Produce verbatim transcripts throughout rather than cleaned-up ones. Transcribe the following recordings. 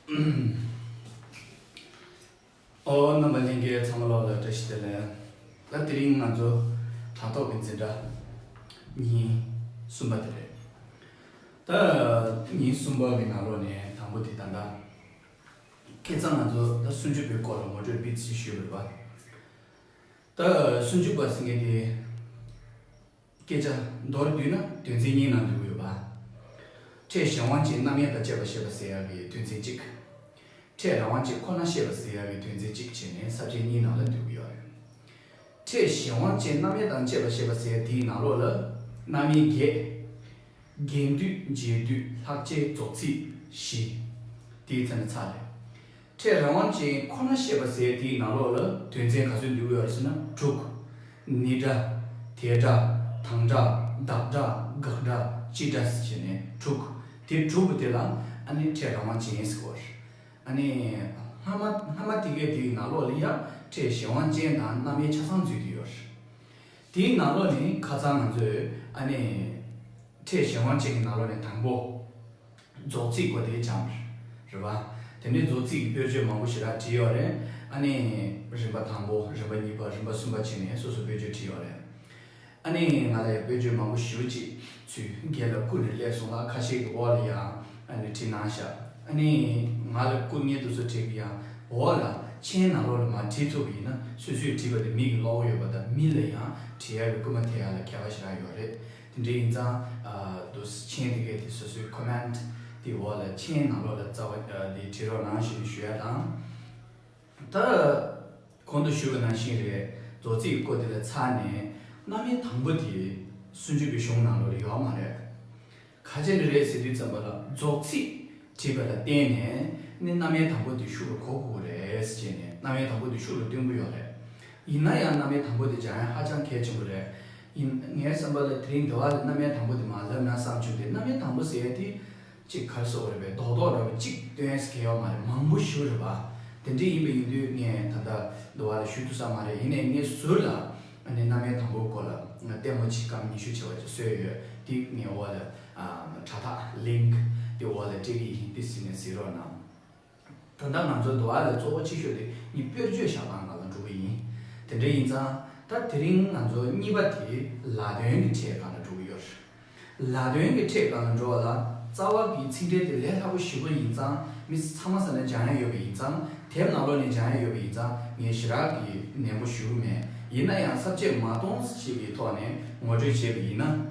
ཨོ། རྣམ་པ་ལྷན་རྒྱས་ཚང་མ་ལོག་ལ་བཀྲ་ཤིས་བདེ་ལེགས། ད་དེ་རིང་ང་ཚོ་དྲ་ཐོག་གི་འཛིན་གྲྭ་ཉིན་གསུམ་པ་དེ་རེད། ད་ཉིན་གསུམ་པ་གི་ནང་ལོགས་ནས་དང་པོ་དེ་ད་ལྟ་ཁ་སང་ང་ཚོ་ད་སུམ་ཅུ་པའི་སྐོར་ལ་ངོ་སྤྲོད་བིད་ཅིག་ཞུས་པ་རེད་པ། ད་སུམ་ཅུ་པ་ཟེར་མཁན་དེ། སྐད་ཆ་མདོར་བསྡུས་ན་དོན་ཚན་གཉིས་ནང་འདུས་ཡོད་པ། ཕྲད་གཞན་དབང་ཅན་རྣམ་དབྱེ་དང་བཅས་པ་ཞེས་པ་ཟེར་ཡག་གི་དོན་ཚན་གཅིག་ཕྲད་རང་དབང་ཅན་ཁོ་ན་ཞེས་པ་ཟེར་ཡག་གི་དོན་ཚན་གཅིག་བྱས་ནས་ས་བཅད་གཉིས་ནང་ལ་འདུས་ཀྱི་ཡོད་རེད། ཕྲད་གཞན་དབང་ཅན་རྣམ་དབྱེ་དང་བཅས་པ་ཞེས་པ་ཟེར་དེའི་ནང་ལོགས་ལ་རྣམ་དབྱེ་བརྒྱད། རྒྱན་སྡུད། འབྱེད་སྡུད། ལྷག་བཅས། རྫོགས་ཚིག་བཞི། དེའི་ཚན་ཚ་རེད། ཕྲད་རང་དབང་ཅན་ཁོ་ན་ཞེས་པ་ཟེར་དེའི་ནང་ལོགས་ལ་དོན་ཚན་ག་ཚོད་འདུས་ཡོད་རེད་ཟེར་ན་དྲུག་ནི་སྒྲ། དེ་སྒྲ། དང་སྒྲ། བདག་སྒྲ། དགག་སྒྲ། སྤྱི་སྒྲ་ཟེར་བྱས་ནས་དྲུག་དེ་དྲུག་པོ་དེ་ལ་ཨ་ནི་ཕྲད་རང་དབང་ཅན་ཟེར་གོ་རེད། ཨ་ནི་སྔ་མ་སྔ་མ་དེ་གའི་དེའི་ནང་ལོགས་ལ་ཡང་ཕྲད་གཞན་དབང་ཅན་དང་རྣམ་དབྱེ་ཆ་ཚང་འཛུལ་དུ་ཡོད་རེད། དེའི་ནང་ལོགས་ནས་ཁ་སང་ང་ཚོས་ཨ་ནི་ཕྲད་གཞན་དབང་ཅན་གྱི་ནང་ལོགས་ནས་དང་པོ། རྫོགས་ཚིག་གོ་དེ་སྦྱངས་རེད་བ། དེ་ནས་རྫོགས་ཚིག་གི་དཔེར་བརྗོད་མང་པོ་ཞེ་དྲག་བྲིས་ཡོད་རེད། ཨ་ནི་རིམ་པ་དང་པོ། རིམ་པ་གཉིས་པ། རིམ་པ་གསུམ་པ་བྱས་ནས་སོ་སོ་དཔེར་བརྗོད་བྲིས་ཡོད་རེད། ཨ་ནི་ང་ལ་ཡང་དཔེར་བརྗོད་མང་པོ་ཞེ་པོ་ཅིག་ཚུར་སྒེར་ལ་བསྐུར་ནས་སླེབས་སོང་ལ། ཁ་ཤས་ཀྱི་འོག་ལ་ཡང་ཨ་ནི་བྲིས་གནང་ཤག་ཨ་ནི་ང་ལ་བསྐུར་མཁན་དེ་ཚོ་བྲིས་ཀྱི་ཡང་འོག་ལ་མཆན་ནང་ལོགས་ལ་མར་བྲིས་ཐུབ་པ་ཡིན་ན། སོ་སོས་བྲིས་པ་དེ་མིག་གིས་ཀློག་ཡོད་པ་དང་། མི་ལ་ཡང་བྲིས་ཡག་གི་སྐུལ་མ་ཐེབས་ཡག་ལ་ཁྱད་པར་ཞེ་དྲག་ཡོད་རེད། དེ་འདྲ་ཡིན་ཙང་། ཨ། དུ་མཆན་དེ་གའི་དེ་སོ་སོའི་ཁོ་མེན་ཊི་དེ་འོག་ལ་མཆན་ནང་ལོགས་ལ་རྩ་བ་དེ་བྲིས་རོགས་གནང་ཞེས་ཞུ་ཡ་དང་། ད་གོང་དུ་ཞུས་པ་ནང་བཞིན་རེད། རྫོགས་ཚིག་གི་སྐོར་དེ་ལ་ཚར་ནས་རྣམ་དབྱེ་དང་པོ་དེ་སུམ་ཅུ་པའི་གཞུང་ནང་ལོགས་ལ་ཡོད་མ་རེད། ག་ཅི་ནས་རེད་ཟེར་དུས་ཙམ་པ་ལ། རྫོགས་ཚིག་བྲིས་པ་ལ་བརྟེན་ནས་ནི་རྣམ་དབྱེ་དང་པོ་དེ་ཤུགས་ལ་གོ་དགོས་རེད་ཟེར་ནས། རྣམ་དབྱེ་དང་པོ་དེ་ཤུགས་ལ་སྟོན་གྱི་ཡོད་རེད། ཡིན་ན་ཡང་རྣམ་དབྱེ་དང་པོ་དེ་སྦྱང་ཡ་ཧ་ཅང་གལ་ཆེན་པོ་རེད། ཡིན། ངའི་བསམ་པ་ལ་དེ་རིང་འདི་བ་ལ་རྣམ་དབྱེ་དང་པོ་དེ་མར་ལབ་ན་བསམ་བྱུང་སྟེ། རྣམ་དབྱེ་དང་པོ་ཟེར་ཡ་དེ་གཅིག་ག་རེ་ཟེར་དགོས་རེད་པས། རྡོག་རྡོག་འདྲ་བོ་གཅིག་སྟོན་ཡ་ཟེར་མཁན་ཡོད་མ་རེད། མང་པོ་ཞེ་པོ་རེད་པ། དེ་འདྲ་ཡིན་པ་ཡིན་དུས་ངས་ད་ལྟ་འདི་བ་ལ་ཞུ་ཐུབ་ས་མ་རེད། ཡིན་ནའི་ངས་ཟུར་ལ་ཨ་ནི་རྣམ་དབྱེ་དང་པོའི་སྐོར་ལ་ལྟད་མོ་ཅིག་སྐར་མ་ཉི་ཤུ་བྱས་པ་ཅིག་བཟོས་ཡོད། དེ་ངས་འོག་ལ་ཨ། དྲ་ཐག་ལིང་ཀི་དེ་འོག་ལ་སྤྲད་ཀྱི་ཡིན། དེ་གཟིགས་ནས་གཟིགས་རོགས་གནང་། ད་ལྟ་ང་ཚོ་འདི་བ་ལ་གཙོ་བོ་ཆེ་ཤོས་དེ་ངས་དཔེར་བརྗོད་བཞག་སྟངས་སྒང་ལ་འགྲོ་གི་ཡིན། དེ་འདྲ་ཡིན་ཙང་ད་དེ་རིང་ང་ཚོ་གཉིས་པ་དེ་ལ་དོན་གྱི་ཕྲད་སྒང་ལ་འགྲོ་གི་ཡོད་རེད། ལ་དོན་གྱི་ཕྲད་སྒང་ལ་འགྲོ་བ་ལ། རྩ་བ་གི་ཚིག་འགྲེལ་དེ་ལས་སླ་པོ་ཞེ་པོ་ཡིན་ཙང་། མི་ཚང་མ་ས་ནས་སྦྱང་ཡ་ཡོད་པ་ཡིན་ཙང་། དེབ་ནང་ལོགས་ནས་སྦྱང་ཡ་ཡོད་པ་ཡིན་ཙང་། ངས་ཞེ་དྲག་གི་ནན་པོ་ཞུ་གི་མེད། ཡིན་ན་ཡང་ས་བཅད་མ་སྟོང་ཞིག་གི་ཐོག་ནས་ངོ་སྤྲོད་བྱས་པ་ཡིན་ན།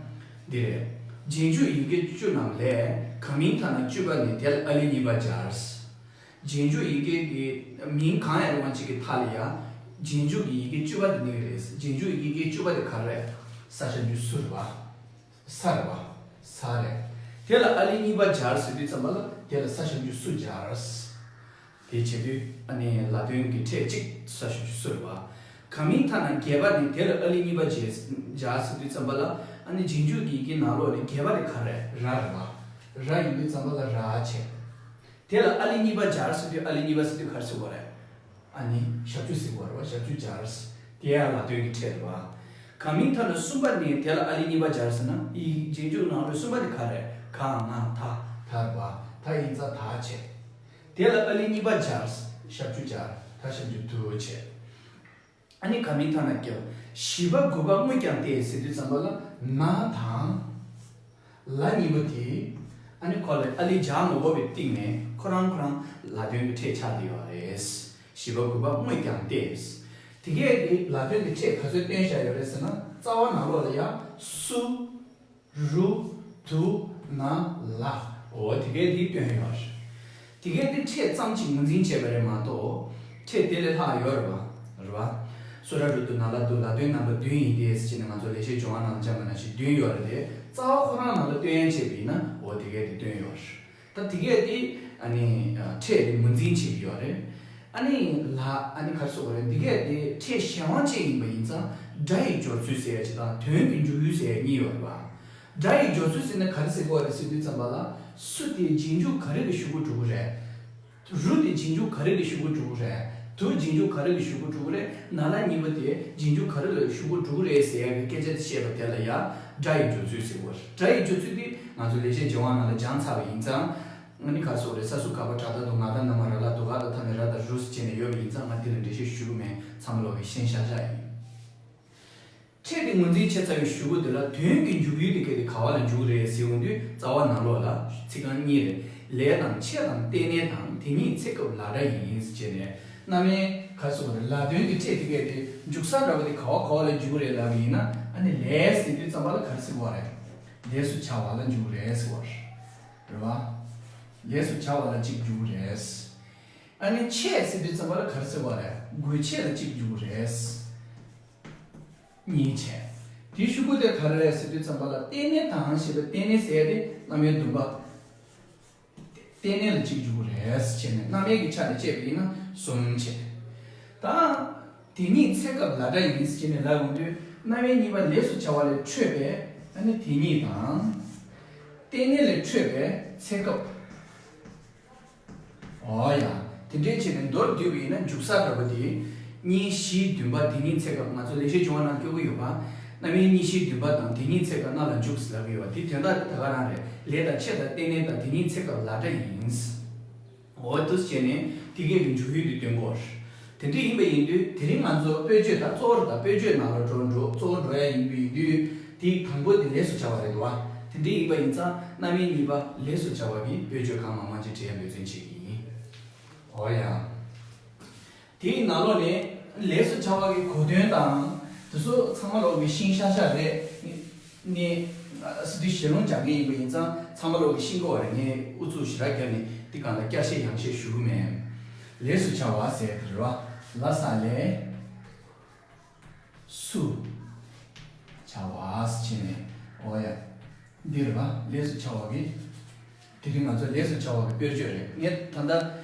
འདི་རེད། རྗེས་འཇུག་ཡི་གེ་བཅུ་རྣམས་ལས་གང་མིང་མཐའ་ན་བཅུ་པ་ནི་དེ་ལ་ཨ་ལི་གཉིས་པ་སྦྱར། རྗེས་འཇུག་ཡི་གེ་གི་མིང་གང་ཡང་རུང་བ་གཅིག་གི་མཐའ་ལ་ཡ་རྗེས་འཇུག་གི་ཡི་གེ་བཅུ་པ་དེ་གནས་ཀྱི་རེད། རྗེས་འཇུག་ཡི་གེ་བཅུ་པ་དེ་ག་རེ་རེད། ས་ཞབས་ཀྱུ་སུ་རེད་པ། ས་རེད་པ། ས་རེད། དེ་ལ་ཨ་ལི་གཉིས་པ་སྦྱར་ཟེར་དུས་ཙམ་པ་ལ་དེ་ལ་ས་ཞབས་ཀྱུ་སུ་སྦྱར། དེ་བྱེད་དུས་ཨ་ནི་ལ་དོན་གྱི་ཕྲད་གཅིག་ས་ཞབས་ཀྱུ་སུ་རེད་པ། གང་མིང་མཐའ་ན་བརྒྱད་པ་ནི་དེ་ལ་ཨ་ལི་གཉིས་པ་སྦྱར་ཟེར་དུས་ཙམ་པ་ལ། ཨ་ནི་རྗེས་འཇུག་གི་ཡི་གེ་ནང་ལོགས་ནས་བརྒྱད་པ་དེ་ག་རེ་རེད། ར་རེད་པ། ར་ཡིན་དུས་ཙམ་པ་ལ་ར་བྱེད། དེ་ལ་ཨ་ལི་གཉིས་པ་སྦྱར་ཟེར་དུས། ཨ་ལི་གཉིས་པ་ཟེར་དུས་ག་རེ་ཟེར་དགོས་རེད། ཨ་ནི་ཞབས་ཀྱུ་ཟེར་དགོས་རེད་པ། ཞབས་ཀྱུ་སྦྱར། དེ་ཡང་ལ་དོན་གྱི་ཕྲད་རེད་པ། གང་མིང་མཐའ་ན་གསུམ་པ་ནི་དེ་ལ་ཨ་ལི་གཉིས་པ་སྦྱར་ཟེར་ན། ཡི་རྗེས་འཇུག་ནང་ལོགས་གསུམ་པ་དེ་ག་རེད། ག་ང་ད་ད་རེད་པ། ད་ཡིན་ཙང་ད་བྱེད། དེ་ལ་ཨ་ལི་གཉིས་པ་སྦྱར། ཞབས་ཀྱུ་སྦྱར། ད་ཞབས་ཀྱུ་དུ་བྱེད། ཨ་ནི་གང་མིང་མཐའ་ན་བརྒྱད། བཞི་པ་དགུ་པ་དངོས་ཀྱང་སྟེ་ཟེར་དུས་ཙམ་པ་ལ་ན་དང་ལ་གཉིས་པོ་དེ། ཨ་ནི་ཁོ་ལ་ཨ་ལི་སྦྱར་མ་དགོས་པའི་སྟེང་ནས་ཁོ་རང་ཁོ་རང་ལ་དོན་གྱི་ཕྲད་ཆགས་བསྡད་ཡོད་རེད། བཞི་པ་དགུ་པ་དངོས་ཀྱང་སྟེ། དེ་གས་ཀྱི་ལ་དོན་གྱི་ཕྲད་ག་ཚོད་སྟོན་བཞག་ཡོད་རེད་ཟེར་ན། རྩ་བ་ནང་ལོགས་ལ་ཡ་སུ། རུ། དུ། ན། ལ། འོ་དེ་གས་དེ་སྟོན་ཡོད་རེད། དེ་གས་དེ་ཕྲད་ཙམ་གྱིས་ངོས་འཛིན་བྱས་པ་རེད་མ་གཏོགས། ཕྲད་དེ་ལས་ལྷག་ཡོད་རེད་པ། རེད་པ། སུ་ར་རུ་དུ་ན་ལ་དུ། ལ་དོན་རྣམ་པ་བདུན་ཡིན་ཏེ་ཟེར་ནས་ང་ཚོ་ལེགས་བཤད་ལྗོན་དབང་ནང་ལ་སྦྱངས་པ་ནང་བཞིན་བདུན་ཡོད་རེད་དེ། རྩ་བ་ཁོ་རང་ནང་ལ་སྟོན་ཡ་བྱས་པ་ཡིན་ན། འོ་དེ་གས་དེ་སྟོན་ཡོད་རེད། ད་དེ་གས་དེ་ཨ་ནི་ཕྲད་དེ་ངོས་འཛིན་བྱེད་ཀྱི་ཡོད་རེད། ཨ་ནི་ལ། ཨ་ནི་ག་རེ་ཟེར་དགོས་རེད། འདི་གས་དེ་ཕྲད་གཞན་དབང་ཅན་ཡིན་པ་ཡིན་ཙང་། སྒྲ་ཡི་སྦྱོར་ཚུལ་ཟེར་ཡ་གཅིག་དང་། དོན་གྱི་འཇུག་ཡུལ་ཟེར་ཡ་གཉིས་ཡོད་རེད་པ། སྒྲ་ཡི་སྦྱོར་ཚུལ་ཟེར་ན་ག་རེ་ཟེར་དགོས་རེད་ཟེར་དུས་ཙམ་པ་ལ། སུ་དེ་རྗེས་འཇུག་ག་རེ་གི་གཞུག་གུ་འགྲོ་གི་རེད། རུ་དེ་རྗེས་འཇུག་ག་རེ་གི་གཞུག་གུ་འགྲོ་གི་རེད། དུ་རྗེས་འཇུག་ག་རེ་གི་གཞུག་གུ་འགྲོ་གི་རེད། ན་ལ་གཉིས་པོ་དེ་རྗེས་འཇུག་ག་རེ་ལ་གཞུག་གུ་འགྲོ་གི་རེད་ཟེར་ཡ་གི་སྐད་ཆ་དེ་བཤད་པ་དེ་ལ་ཡ་སྒྲ་ཡི་སྦྱོར་ཚུལ་ཟེར་དགོས་རེད། སྒྲ་ཡི་སྦྱོར་ཚུལ་དེ་ང་ཚོ་ལེགས་བཤད་ལྗོན་དབང་ནང་ལ་སྦྱངས་ཚར་བ་ཡིན་ཙང་། ང་ནི་ག་རེ་ཟེར་དགོས་རེད། ས་སུ་ག་པ་དྲ་ད་དུ་ང་ད་ན་མ་ར་ལ་དུ་ག་ད་ཐ་མི་ར་ད་རུ་ཟེར་བྱས་ནས་ཡོད་པ་ཡིན་ཙང་ང་འདི་ལ་འགྲེལ་བཤད་ཞུ་གི་མེད། ཚང་མ་ལོག་གིས་ཤེས་ཤག་ཤག་ཡིན། ཕྲད་དེ་ངོས་འཛིན་བྱས་ཚར་བའི་གཞུག་གུ་དེ་ལ་དོན་གྱི་འཇུག་ཡུལ་དེ་གལ་ཏེ་ག་བ་ལ་འཇུག་རེད་ཟེར་འོང་དུས་རྩ་བ་ནང་ལོགས་ལ་ཚིག་རྐང་གཉིས་རེད། ལས་དང་ཕྱེད་དང་རྟེན་གནས་དང་དེ་ཉིད་ཚེ་སྐབས་ལ་སྒྲ་ཡིན་ཟེར་བྱས་ནས་རྣམ་དབྱེ་ག་རེ་ཟེར་དགོས་རེད། ལ་དོན་གྱི་ཕྲད་དེ་གལ་ཏེ་འཇུག་ས་འདྲ་པོ་དེ་ག་བ་ག་བ་ལ་འཇུག་རེད་ལབ་པ་ཡིན་ན། ཨ་ནི་ལས་ཟེར་དུས་ཙམ་པ་ལ་ག་རེ་ཟེར་དགོས་རེད། ལས་སུ་བྱ་བ་ལ་འཇུག་རེད་ཟེར་བ་རེད་བ། ལས་སུ་བྱ་བ་ལ་གཅིག་འཇུག་རེད། ཨ་ནི་ཕྱེད་ཟེར་དུས་ཙམ་པ་ལ་ག་རེ་ཟེར་བ་རེད། དགོས་ཆེད་ལ་གཅིག་འཇུག་རེད། གཉིས་བྱས། དེའི་གཞུག་གུ་དེ་ག་རེ་རེད་ཟེར་དུས་ཙམ་པ་ལ་རྟེན་གནས་དང་ཞེས་པའི་རྟེན་གནས་ཟེར་ཡ་དེ་རྣམ་དབྱེ་བདུན་པ། རྟེན་གནས་ལ་གཅིག་འཇུག་རེད་ཟེར་བྱས་ནས་རྣམ་དབྱེ་གི་ཆ་ནས་བཤད་པ་ཡིན་ན་གསུམ་བྱས། ད་དེ་ཉིད་ཚེ་སྐབས་ལ་སྒྲ་ཡིན་ཟེར་བྱས་ནས་ལབ་ཡོང་དུས་རྣམ་དབྱེ་གཉིས་པ་ལས་སུ་བྱ་བ་ལས་འཕྲོས་པའི་ཨ་ནི་དེ་ཉིད་དང་། རྟེན་གནས་ལས་འཕྲོས་པའི་ཚེ་སྐབས། ཨོ་ཡ། དེ་འདྲའི་བྱས་ནས་མདོར་བསྡུས་པ་ཡིན་ན་འཇུག་ས་འདྲ་པོ་དེ། གཉིས་བཞི་བདུན་པ་དེ་ཉིད་ཚེ་སྐབས། ང་ཚོ་ལེགས་བཤད་ལྗོན་དབང་ནང་སྐྱོར་གྱི་ཡོད་པ། རྣམ་དབྱེ་གཉིས་བཞི་བདུན་པ་དང་དེ་ཉིད་ཚེ་སྐབས་རྣམས་ལ་འཇུག་ཟེར་ལབ་ཀྱི་ཡོད་པ་དེ་དོན་དག་དེ་ད་ག་རང་རེད། ལས་དང་ཕྱེད་དང་རྟེན་གནས་དང་དེ་ཉིད་ཚེ་སྐབས་ལ་སྒྲ་ཡིན། འོ་འདུག་སེ་བྱས་ནས་དེ་གས་ཀྱི་འཇུག་ཡུལ་དེ་སྟོན་དགོས། དེ་འདྲ་ཡིན་པ་ཡིན་དུས་དེ་རིང་ང་ཚོ་དཔེར་བརྗོད་ད་གཙོ་བོ་རེད། ད་དཔེར་བརྗོད་ནང་ལ་འགྲོ་འགྲོ་གཙོ་བོ་འགྲོ་ཡ་ཡིན་པ་ཡིན་དུས་དེ་དང་པོ་དེ་ལས་སུ་བྱ་བ་རེད་འདུག་བ། དེ་འདྲ་ཡིན་པ་ཡིན་ཙང་རྣམ་དབྱེ་གཉིས་པ་ལས་སུ་བྱ་བ་གི་དཔེར་བརྗོད་གང་མང་མང་ཅིག་འབྲི་ཡ་འབད་བརྩོན་བྱེད་ཀྱི་ཡིན། འོ་ཡ། དེའི་ནང་ལོགས་ནས་ལས་སུ་བྱ་བ་གི་གོ་དོན་དང་དེ་ཚོ་ཚང་མ་ལོག་གིས་ཤེས་ཤག་ཤག་རེད། ནི་སི་ཏུ་ཞལ་ལུང་སྦྱང་མཁན་ཡིན་པ་ཡིན་ཙང་ཚང་མ་ལོག་གིས་ཤེས་དགོས་པ་རེད། ངས་ཨུ་ཚུགས་ཞེ་དྲག་བརྒྱབ་ནས་འདི་སྒང་ལ་བསྐྱར་བཤད་ཡང་བཤད་ཞུ་གི་མེད། ལས་སུ་བྱ་བ་ཟེར་དེ་རེད་བ། ལ་ས་ལས། སུ། བྱ་བ་ཟེར་བྱས་ནས། འོ་ཡ། འདི་རེད་བ། ལས་སུ་བྱ་བ་གི། དེ་རིང་ང་ཚོ་ལས་སུ་བྱ་བ་གི་དཔེར་བརྗོད་རེད། ངས་ད་ལྟ་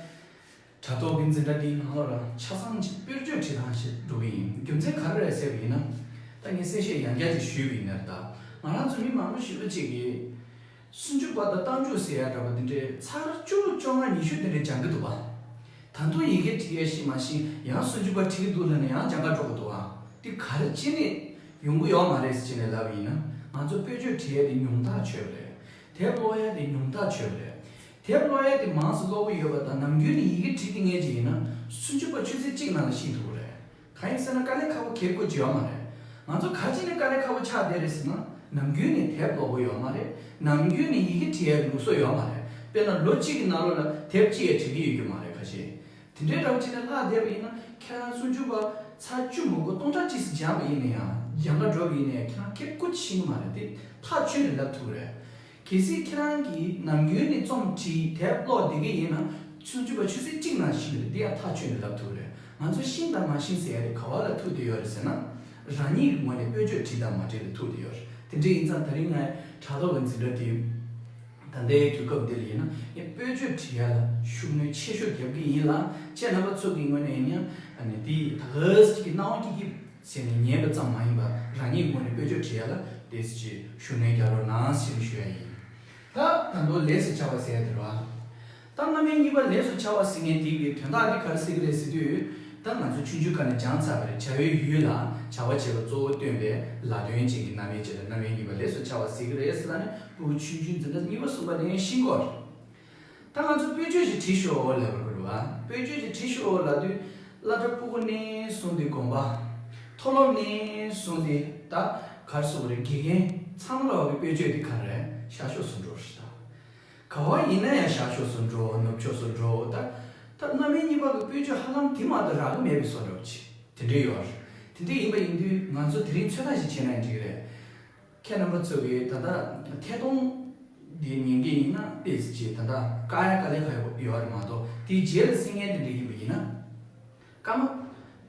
དྲ་ཐོག་གི་འཛིན་གྲྭ་འདིའི་ནང་ལོགས་ལ་ཆ་ཚང་ཅིག་དཔེར་བརྗོད་བྲིས་སྟངས་ཤིག་འགྲོ་གི་ཡིན། རྒྱུ་མཚན་ག་རེ་རེད་ཟེར་བ་ཡིན་ན། ད་ངས་གསལ་བཤད་ཡང་བསྐྱར་ཅིག་ཞུས་པ་ཡིན་ན། ད་ང་རང་ཚོ་མི་མང་པོ་ཞེ་པོ་ཅིག་གིས། སུམ་ཅུ་པ་དང་རྟགས་འཇུག་ཟེར་ཡ་འདྲ་པོ་འདི་འདྲའི་ཚར་བཅུ་བཅོ་ལྔ་ཉི་ཤུ་དེ་འདྲའི་སྦྱང་གི་འདུག་བ། ད་དུང་ཡི་གེ་བྲིས་ཡ་ཤེས་མ་ཤེས་ཡང་སུམ་ཅུ་པ་བྲིས་ཀྱི་འདུག་ལབ་ནས་ཡང་སྦྱང་ག་འགྲོ་གི་འདུག་བ། འདི་ག་རེ་བྱས་ནས་ཡོང་གི་ཡོད་མ་རེད་ཟེར་བྱས་ནས་ལབ་པ་ཡིན་ན། ང་ཚོ་དཔེར་བརྗོད་བྲིས་ཡ་དེ་ཉུང་ཐག་ཆོད་པ་རེད། དེབ་ཀློག་ཡ་དེ་ཉུང་ཐག་ཆོད་པ་རེད། དེབ་ཀློག་ཡ་དེ་མང་ཙམ་ཀློག་གི་ཡོད་པ་དང་ནམ་རྒྱུན་ནས་ཡི་གེ་བྲིས་ཀྱི་ངེས་ཅིག་ཡིན་ན་སུམ་ཅུ་པ་ཆུ་ཚོད་གཅིག་ནང་ལ་ཤེས་ཐུབ་ཀྱི་རེད། གང་ཡིན་ཟེར་ན་དཀའ་ལས་ཁག་པོ་གལ་དགོས་ཀྱི་ཡོད་མ་རེད། ང་ཚོ་ག་རེ་བྱས་ནས་དཀའ་ལས་ཁག་པོ་ཆགས་བསྡད་རེད་ཟེར་ན། ནམ་རྒྱུན་ནས་དེབ་ཀློག་གི་ཡོད་མ་རེད། ནམ་རྒྱུན་ནས་ཡི་གེ་བྲིས་ཡའི་ལུགས་སྲོལ་ཡོད་མ་རེད། དཔེར་ན་ལོ་གཅིག་གི་ནང་ལོགས་ལ་དེབ་གཅིག་ཡང་བྲིས་ཀྱི་ཡོད་རྒྱུ་མ་རེད་ཁ་ཤས། དེ་འདྲའི་འདྲ་བོ་བྱས་ནས་ལྷག་བསྡད་པ་ཡིན་ན་ཁྱེད་རང་སུམ་ཅུ་པ་ཚར་བཅུ་མ་དགོས་སྟོང་ཕྲག་གཅིག་ཙམ་སྦྱངས་པ་ཡིན་ན་ཡང་། སྦྱང་ག་འགྲོ་བ་ཡིན་ན་ཡང་ཁྱེད་རང་སྐད་སྐུ་ཤེས་ཀྱི་མ་རེད། དེ་ཐག་ཆོད་ནས་ལབ་ཐུབ་ཀྱི་རེད། གལ་སྲིད་ཁྱེད་རང་གིས་ནམ་རྒྱུན་ནས་རྩོམ་བྲིས་དེབ་ཀློག་བསྡད་ཀྱི་ཡིན་ན་སུམ་ཅུ་པ་ཆུ་ཚོད་གཅིག་ནང་ཤེས་ཀྱི་རེད། འདི་ཡང་ཐག་ཆོད་ནས་ལབ་ཐུབ་ཀྱི་རེད། ང་ཚོ་ཤེས་དང་མ་ཤེས་ཟེར་ཡ་དེ་ག་བ་ལ་ཐུག་བསྡད་ཡོད་རེད་ཟེར་ན། རང་ཉིད་ཀྱི་ངོས་ནས་དཔེར་བརྗོད་བྲིས་དང་མ་བྲིས་ལ་ཐུག་བསྡད་ཡོད་རེད། དེ་འདྲ་ཡིན་ཙང་དེ་རིང་ངས་དྲ་ཐོག་གི་འཛིན་གྲྭ་དེ། ད་ལྟའི་དུས་སྐབས་འདི་ལ་ཡིན་ན་ངས་དཔེར་བརྗོད་བྲིས་ཡ་ལ་ཤུགས་སྣོན་ཆེ་ཤོས་རྒྱབ་ཀྱི་ཡིན་ལ། ཁྱེད་རྣམ་པ་ཚོ་གི་ངོས་ནས་ཡིན་ན་ཨ་ནི་འདི་ད་ག་ཟེ་གཅིག་གི་སྣང་བ་སྐྱིད་སྐྱིད་ཟེར་ནས་ཉན་པ་ཙམ་མ་ཡིན་པར་རང་ཉིད་ངོས་ནས་དཔེར་བརྗོད་བྲིས་ཡ་ལ་དེ་ཟེ་གཅིག་ཤུགས་སྣོན་རྒྱག་རོགས་གནང་ཟེར་ཞུ་ཡ་ཡིན། ད་ད་དུང་ལས་སུ་བྱ་བ་ཟེར་ཡ་དེ་རེད་བ། ད་རྣམ་དབྱེ་གཉིས་པ་ལས་སུ་བྱ་བ་ཟེར་མཁན་དེ་གི་དོན་དག་དེ་ག་རེ་ཟེར་གི་རེད་ཟེར་དུས། ད་ང་ཚོ་ཆུང་ཆུང་སྒང་ནས་སྦྱངས་ཚར་བ་རེད། བྱ་བའི་ཡུལ་ལ་བྱ་བ་བྱེད་པ་གཙོ་བོ་སྟོན་པའི་ལ་དོན་ཅན་གྱི་རྣམ་དབྱེ་བྱེད་ལ་རྣམ་དབྱེ་གཉིས་པ་ལས་སུ་བྱ་བ་ཟེར་གི་རེད་ཟེར་ལབ་ནས་ཕྲུ་གུ་ཆུང་ཆུང་འཛིན་གྲྭ་གཉིས་པ་གསུམ་པ་ནས་ཤེས་ཀྱི་ཡོད་རེད། ད་ང་ཚོ་དཔེར་བརྗོད་ཅིག་བྲིས་ཤོག་ལབ་པ་རེད་བ། དཔེར་བརྗོད་ཅིག་བྲིས་ཤོག་ལབ་དུས་སློབ་གྲྭ་ཕྲུ་གུ་ནས་བཟུང་སྟེ་དགོན་པ། མཐོ་སློབ་ནས་བཟུང་སྟེ་ད་ག་རེ་ཟེར་དགོས་རེད། དགེ་རྒན་ཚང་མ་ལ་བ་གི་དཔེར་བརྗོད་དེ་ག་རེ་རེད། ཤར་ཕྱོགས་སུ་འགྲོ་རེད་ད། ག་བ་ཡིན་ན་ཡང་ཤར་ཕྱོགས་སུ་འགྲོ། ནུབ་ཕྱོགས་སུ་འགྲོ། ད་ད་རྣམ་དབྱེ་གཉིས་པ་གི་དཔེར་བརྗོད་ཧ་ལམ་དེ་མ་གཏོགས་རག་གི་མེད་པའི་བཟོ་འདྲ་བོ་ཅིག་དེ་འདྲ་ཡོད་རེད། དེ་འདྲ་ཡིན་པ་ཡིན་དུས་ང་ཚོ་དེ་རིང་ཚོད་ལྟ་ཞིག་བྱས་ན་འགྲིག་གི་རེད། ཁྱེད་རྣམ་པ་ཚོ་གིས་ད་ལྟ་ཐད་གཏོང་འདི་ཉན་གྱི་ཡིན་ན་ཏོག་ཙམ་ཅིག་ད་ལྟ་བཀག་ཡ་དཀའ་ལས་ཁག་ཡོད་རེད་མ་གཏོགས། དེའི་རྗེས་ལ་གསན་མཁན་དེ་འདྲ་ཡིན་པ་ཡིན་ན། སྐར་མ་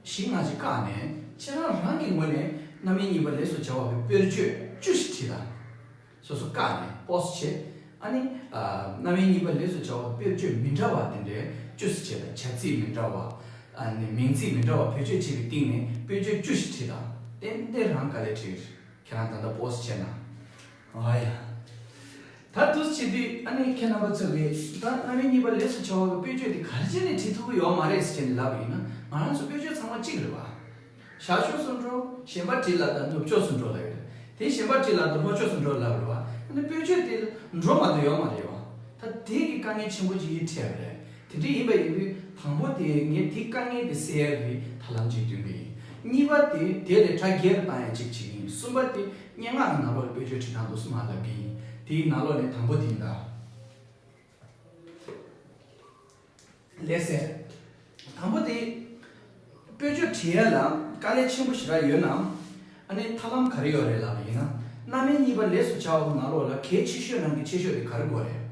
བཞི་ལྔ་ཅིག་བཀག་ནས་ཁྱེད་རང་རང་གི་ངོས་ནས་རྣམ་དབྱེ་གཉིས་པ་ལས་སུ་བྱ་བ་གི་དཔེར་བརྗོད་བཅུ་ཞིག་བྲིས་དང་། སོ་སོ་བཀག་ནས་པོ་སི་བྱས། ཨ་ནི། ཨ། རྣམ་དབྱེ་གཉིས་པ་ལས་སུ་བྱ་བ་དཔེར་བརྗོད་མི་འདྲ་བ་དེ་འདྲའི་བཅུ་ཙམ་བྱས་དང་། བྱ་ཚིག་མི་འདྲ་བ། ཨ་ནི་མིང་ཚིག་མི་འདྲ་བ་བེད་སྤྱོད་བྱས་པའི་སྟེང་ནས་དཔེར་བརྗོད་བཅུ་ཞིག་བྲིས་དང་། ཏན་ཏན་རང་དཀའ་ལས་འཕྲད་ཀྱི་རེད། ཁྱེད་རང་ད་ལྟ་པོ་སི་བྱས་ན། ཨ་ཡ། ད་འདུག་བྱེད་དུས་ཨ་ནི་ཁྱེད་རྣམ་པ་ཚོ་གིས་ད་རྣམ་དབྱེ་གཉིས་པ་ལས་སུ་བྱ་བ་གི་དཔེར་བརྗོད་དེ་ག་རེ་བྱས་ནས་བྲིས་ཐུབ་ཀྱི་ཡོད་མ་རེད་ཟེར་ནས་ལབ་པ་ཡིན་ན། ང་རང་ཚོ་དཔེར་བརྗོད་ཚང་མ་གཅིག་རེད་བ། ཤར་ཕྱོགས་སུ་འགྲོ། གཞན་པ་བྲིས་ལ་ད་ནུབ་ཕྱོགས་སུ་འགྲོ་ལབ་ཡོད་རེད། དེ་གཞན་པ་བྲིས་ལ་ད་ལྷོ་ཕྱོགས་སུ་འགྲོ་ལབ་རེད་བ། ཨ་ནི་དཔེར་བརྗོད་དེ་འགྲོ་མ་གཏོགས་ཡོད་མ་རེད་བ། ད་ དེ་གི་དཀའ་ངལ་ཆེན་པོ་ཅིག་འཕྲད་པ་རེད། དེ་འདྲ་ཡིན་པ་ཡིན་དུས་དང་པོ་དེ་ངས་དེ་དཀའ་ངལ་དེ་སེལ་ཡག་གི་ཐབས་ལམ་ཅིག་སྟོན་གི་ཡིན། གཉིས་པ་དེ་དེ་ལས་གྲ་རྒྱས་རུ་བཏང་ཡག་ཅིག་བྱེད་ཀྱི་ཡིན། གསུམ་པ་དེ་སྙན་ངག་གི་ནང་ལོགས་ལ་དཔེ་བརྗོད་བྲིས་སྟངས་དེ་ཚོ་མར་ལབ་ཀྱི་ཡིན། དེའི་ནང་ལོགས་ནས་དང་པོ་དེ་ཡིན་ད། ལགས་སེ། དང་པོ་དེ། དཔེ་བརྗོད་བྲིས་ཡ་ལ་དཀའ་ལས་ཆེན་པོ་ཞེ་དྲག་ཡོད་ནའང་། ཨ་ནི་ཐབས་ལམ་ག་རེ་ཡོད་རེད་ལབ་པ་ཡིན་ན། རྣམ་དབྱེ་གཉིས་པ་ལས་སུ་བྱ་བའི་ནང་ལོགས་ལ་གལ་ཆེ་ཤོས་ནང་གི་ཆེ་ཤོས་དེ་ག་རེ་དགོས་རེད།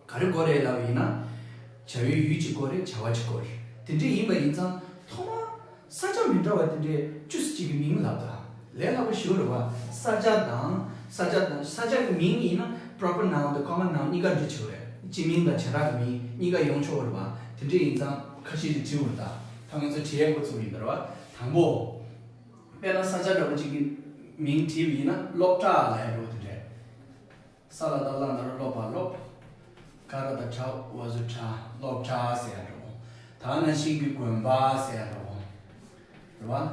ག་རེ་དགོས་རེད་ལབ་པ་ཡིན་ན། བྱ་བའི་ཡུལ་གཅིག་དགོས་རེད། བྱ་བ་གཅིག་དགོས་རེད། དེ་འདྲ་ཡིན་པ་ཡིན་ཙང་ཐོག་མར་ས་ཆ་མི་འདྲ་བ་དེ་འདྲའི་བཅུ་གཅིག་གི་མིང་ལབ་ད། ལས་སླ་པོ་ཞིག་རེད་བ། ས་ཆ་དང་ས་ཆ་དང་ས་ཆ་གི་མིང་ཡིན་ན་proper noun་དང་common noun་གཉིས་ཀ་འབྲི་ཆོག་རེད། སྤྱི་མིང་དང་བྱེ་བྲག་གི་མིང་གཉིས་ཀ་ཡོང་ཆོག་རེད་བ། དེ་འདྲ་ཡིན་ཙང་ཁ་ཤས་ཀྱིས་དྲི་འོང་ད། ད་ང་ཚོ་བྲིས་ཡས་འགོ་ཚུགས་ཡིན་ད་རེད་བ། དང་པོ། དཔེར་ན་ས་ཆ་འདྲ་པོ་གཅིག་གི་མིང་བྲིས་པ་ཡིན་ན་སློབ་གྲྭ་ལབ་ཡ་འདྲ་པོ་དེ་འདྲས། ས་ལ་བཏགས་སླ་ན་རོ་སློ་བ་སློབ། ག་ར་བཏགས་གྲ་འོ་ཟུར་གྲྭ། སློབ་གྲྭ་ཟེར་ཡ་འདྲ་པོ། ད་ག་ནང་བཞིན་གྱི་དགོན་པ་ཟེར་ཡ་འདྲ་པོ། རེད་བ།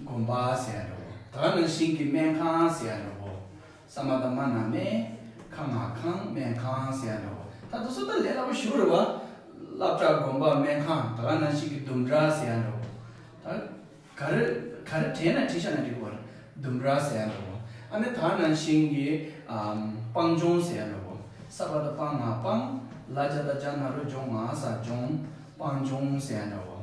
དགོན་པ་ཟེར་ཡ་འདྲ་པོ། ད་ག་ནང་བཞིན་གྱི་སྨན་ཁང་ཟེར་ཡ་འདྲ་པོ། ས་མ་བཏགས་སྨ་ན་སྨན། ཁ་ང་ཁང་། སྨན་ཁང་ཟེར་ཡ་འདྲ་པོ། ད་དེ་ཚོ་ད་ལས་སླ་པོ་ཞེ་པོ་རེད་བ། སློབ་གྲྭ། དགོན་པ། སྨན་ཁང་། ད་ག་ནང་བཞིན་གྱི་ལྡུམ་ར་ཟེར་ཡ་འདྲ་པོ། ད། ག་རེ་ག་རེ་བྲིས་ན་བྲིས་ཤག་ན་འགྲིག་པར། ལྡུམ་ར་ཟེར་ཡ་འདྲ་པོ། ཨ་ནི་ད་ག་ནང་བཞིན་གྱི་ཨམ། སྤང་ལྗོངས་ཟེར་ཡ་འདྲ་པོ། ས་བ་བཏགས་སྤ་ང་སྤང་། ལ་ཇ་བཏགས་ལྗ་ན་རོ་ལྗོ་ང་ས་ལྗོངས། སྤང་ལྗོངས་ཟེར་ཡ་འདྲ་པོ།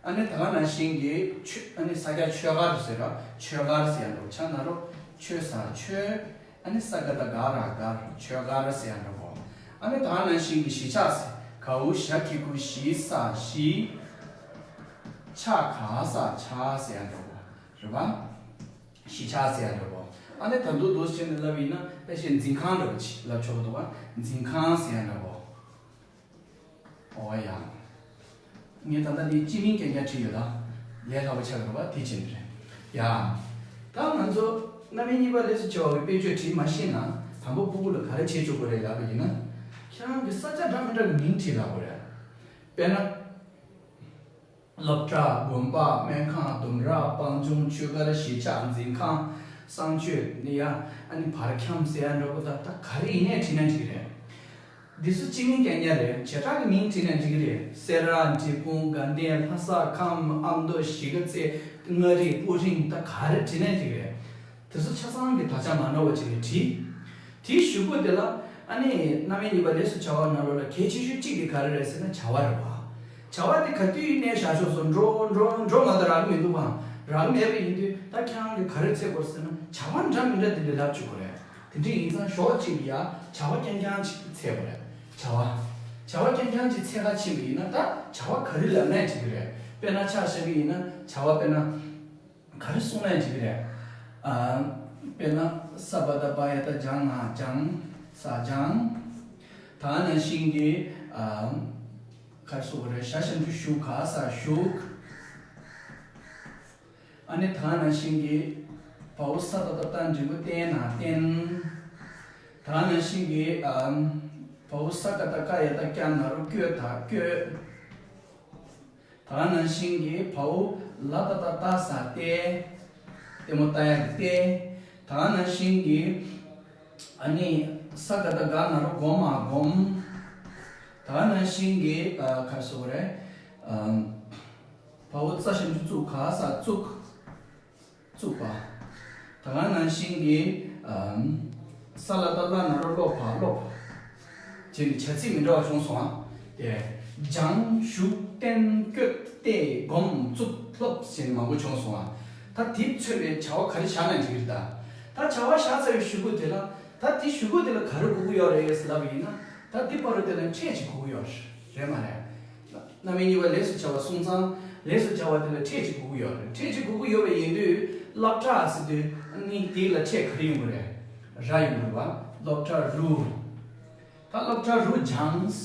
ཨ་ནི་ད་ག་ནང་བཞིན་གྱི་ཆོས། ཨ་ནི་ས་སྐྱ་ཆོས་སྒར་ཟེར་ར། ཆོས་སྒར་ཟེར་ཡ་འདྲ་པོ། ཆ་ན་རོ་ཆོས་ས་ཆོས། ཨ་ནི་ས་ག་བཏགས་སྒ་ར་སྒར། ཆོས་སྒར་ཟེར་ཡ་འདྲ་པོ། ཨ་ནི་ད་ག་ནང་བཞིན་གྱི་གཞིས་ཆགས་ཟེར། ག་འུ་ཞ་གི་གུ་གཞི་ས་གཞིས། ཆ་ག་ས་ཆགས་ཟེར་ཡ་འདྲ་པོ། རེད་བ། གཞིས་ཆགས་ཟེར་ཡ་འདྲ་པོ། ཨ་ནི་ད་དུང་འདུག་སེ་བྱས་ནས་ལབ་ཡིན་ན་ཕལ་ཆེར་འཛིན་ཁང་འདྲ་པོ་ཅིག་ལབ་ཆོག་གི་འདུག་བ། འཛིན་ཁང་ཟེར་ཡ་འདྲ་པོ། ཨོ་ཡ། ངས་ད་ལྟ་འདི་སྤྱི་མིང་རྐྱང་རྐྱང་བྲིས་ཡོད་ད། ལས་སླ་པོ་ཆགས་ཀྱི་རེད་བ། དེ་བྱས་ནས་རེད། ཡ། ད་ང་ཚོ་རྣམ་དབྱེ་གཉིས་པ་ལས་སུ་བྱ་བའི་དཔེ་བརྗོད་བྲིས་མ་ཤེས་ན་དང་པོ་ཕྲུ་གུ་ལ་ག་རེ་བྱེད་བཅུག་དགོས་རེད་ལབ་པ་ཡིན་ན། ཁྱེད་རང་གི་ས་ཆ་འདྲ་མི་འདྲ་གི་མིང་བྲིས་ལབ་དགོས་རེད། དཔེར་ན། སློབ་གྲྭ། དགོན་པ། སྨན་ཁང་། ལྡུམ་ར། སྤང་ལྗོངས། ཆོས་སྒར། གཞིས་ཆགས། འཛིན་ཁང་། གསང་སྤྱོད། ནི་ཡ། ཨ་ནི་བར་ཁྱམས་ཟེར་ཡ་འདྲ་པོ། ད་ད་ག་རེ་ཡིན་ནའི་བྲིས་ན་འགྲིག་གི་རེད། འདི་ཚོ་སྤྱི་མིང་རྐྱང་རྐྱང་རེད། བྱེ་བྲག་གི་མིང་བྲིས་ན་འགྲིག་གི་རེད། སེ་ར། འབྲས་སྤུངས། དགའ་ལྡན། ལྷ་ས། ཁམས། ཨ་མདོ། གཞིས་ཀ་རྩེ། མངའ་རིས། སྤུ་ཧྲེང་། ད་ག་རེ་བྲིས་ན་འགྲིག་གི་རེད། དེ་ཚོ་ཆ་ཚང་གི་དག་ཆ་མ་འདྲ་བ་ཅིག་ལ་བྲིས། དེའི་གཞུག་གུ་དེ་ལ་ཨ་ནི་རྣམ་དབྱེ་གཉིས་པ་ལས་སུ་བྱ་བའི་ནང་ལོགས་ལ་གལ་ཆེ་ཤོས་གཅིག་དེ་ག་རེ་རེད་ཟེར་ན་བྱ་བ་རེད་བ། བྱ་བ་དེ་ག་དུས་གནས་བཞག་ཆོག་སོང་། འགྲོ་འགྲོ་འགྲོ་མ་གཏོགས་རག་གི་མི་འདུག་བ། རག་གི་མེད་པ་ཡིན་དུས་ད་ཁྱེད་རང་གིས་ག་རེ་འཚོལ་དགོས་ཟེར་ན་བྱ་བ་འདྲ་མི་འདྲ་དེ་འདྲ་ལབ་བཅུག་དགོས་རེད། དེ་འདྲ་ཡིན་ཙང་ཕྱོགས་གཅིག་ལ་ཡ་བྱ་བ་རྐྱང་རྐྱང་ཅིག་འཚོལ་དགོས་རེད། བྱ་བ། བྱ་བ་རྐྱང་རྐྱང་ཅིག་འཚོལ་ག་ཕྱིན་པ་ཡིན་ན་ད་བྱ་བ་ག་རེ་ལབ་ན་འགྲིག་གི་རེད། དཔེར་ན་ཆ་བཞག་གི་ཡིན་ན་བྱ་བ་དཔེར་ན། ག་རེ་གསུངས་ན་འགྲིག་གི་རེད། ཨ། དཔེར་ན་ས་བ་བཏགས་སྦ་ཡ་བཏགས་སྦྱ་ང་སྦྱངས། ས་སྦྱངས། ད་ག་ནང་བཞིན་གྱི། ཨ། ག་རེ་གསུངས་པ་རེད། ཞ་ཞབས་ཀྱུ་ཞུ་ག་ས་བཞུགས། ཨ་ནི་ད་ག་ནང་བཞིན་གྱི་བའོ་ས་བཏགས་སྦ་བཏགས་འགྲེང་བུ་བསྟན་ན་བསྟན། ད་ག་ནང་བཞིན་གྱི། ཨ། བའོ་ས་ཀ་བཏགས་སྐ་ཡ་བཏགས་སྐྱ་ན་རོ་སྐྱོ་ད་སྐྱོད། ད་ག་ནང་བཞིན་གྱི་བའོ་ལ་བཏགས་ལྟ་ལྟ་ས་ལྟས། ལྟད་མོ་ལྟ་ཡག་གི་ལྟས། ད་ག་ནང་བཞིན་གྱི་ཨ་ནི་ས་ག་བཏགས་སྒ་ན་རོ་སྒོ་མ་སྒོམ། ད་ག་ནང་བཞིན་གྱི་ཨ་ག་རེ་ཟེར་དགོས་རེད། ཨ་བའོ་ཙ་ཞབས་ཀྱུ་ཙུ་ག་ས་བཙུགས། བཙུགས་པ། ད་ག་ནང་བཞིན་གྱི་ཨམ། ས་ལ་བཏགས་སླ་ན་རོ་སློ་བ་སློབ། བྱས་ནས་བྱ་ཚིག་མི་འདྲ་བ་བྱུང་སོང་ཨ། དེ། སྦྱང་། ཞུགས། བསྟེན། བཀོད། བལྟས། སྒོམ། བཙུགས། སློབ་ཟེར་ནས་མང་པོ་བྱུང་སོང་ཨ། ད་དེ་མཚོན་པའི་བྱ་བ་ག་རེ་བཞག་ན་འགྲིག་གི་རེད་ད། ད་བྱ་བ་བཞག་ཚར་བའི་གཞུག་གུ་དེ་ལ། ད་དེ་གཞུག་གུ་དེ་ལ་ག་རེ་དགོས་ཀྱི་ཡོད་རེད་ལབ་པ་ཡིན་ན། ད་དེ་བར་དུ་དེ་ལ་ཕྲད་ཅིག་དགོས་ཀྱི་ཡོད་རེད་མ་རེད། རྣམ་དབྱེ་གཉིས་པ་ལས་སུ་བྱ་བ་སོང་ཙང་། ལས་སུ་བྱ་བ་དེ་ལ་ཕྲད་ཅིག་དགོས་ཀྱི་ཡོད་རེད། ཕྲད་ཅིག་དགོས་ཀྱི་ཡོད་པ་ཡིན་དུས་སློབ་གྲྭ་ཟེར་དུས་ནི་དེ་ལ་ཕྲད་ག་རེ་ཡོང་གི་རེད། ར་ཡོང་གི་རེད་བ། སློབ་གྲྭ་རུ། ད་སློབ་གྲྭ་རུ་སྦྱངས།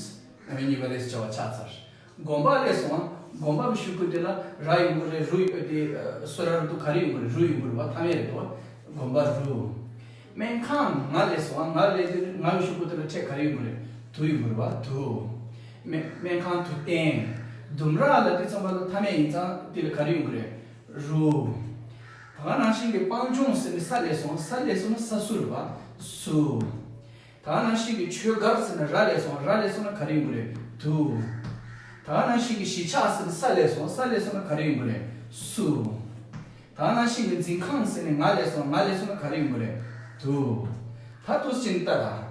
རྣམ་དབྱེ་གཉིས་པ་ལས་སུ་བྱ་བ་ཆགས་ཚར། དགོན་པ་ལས་སོང་། དགོན་པ་གི་གཞུག་གུ་དེ་ལ་ར་ཡོང་གི་རེད། རུ་ཡོད་དེ་སོ་ར་རུ་དུ་ག་རེ་ཡོང་གི་རེད། རུ་ཡོང་གི་རེད་བ། མཐའ་མེད་རེད་དོ། དགོན་པ་རུ། སྨན་ཁང་ང་ལས་སོང་། ང་ལས་དེ་ང་གི་གཞུག་གུ་དེ་ལ་ཕྲད་ག་རེ་ཡོང་གི་རེད། དུ་ཡོང་གི་རེད་བ། དུ། སྨན་སྨན་ཁང་དུ་བསྟེན། ལྡུམ་ར་ལ་དེ་ཚང་མ་ལ་མཐའ་མེད་ཡིན་ཙང་དེ་ལ་ག་རེ་ཡོང་གི་རེད། རུ། ད་ག་ནང་བཞིན་གྱི་སྤང་ལྗོངས་ཟེར་ནས་ས་ལས་སོང་། ས་ལས་སོང་ན་ས་སུ་རེད་བ། སུ། ད་ག་ནང་བཞིན་གྱི་ཆོས་སྒར་ཟེར་ན་ར་ལས་སོང་། ར་ལས་སོང་ན་ག་རེ་ཡོང་གི་རེད། དུ། ད་ག་ནང་བཞིན་གྱི་གཞིས་ཆགས་ཟེར་ན་ས་ལས་སོང་། ས་ལས་སོང་ན་ག་རེ་ཡོང་གི་རེད། སུ། ད་ག་ནང་བཞིན་གྱི་འཛིན་ཁང་ཟེར་ནས་ང་ལས་སོང་། ང་ལས་སོང་ན་ག་རེ་ཡོང་གི་རེད། དུ། ད་དུ་ཕྱིན་ལྟ་ད།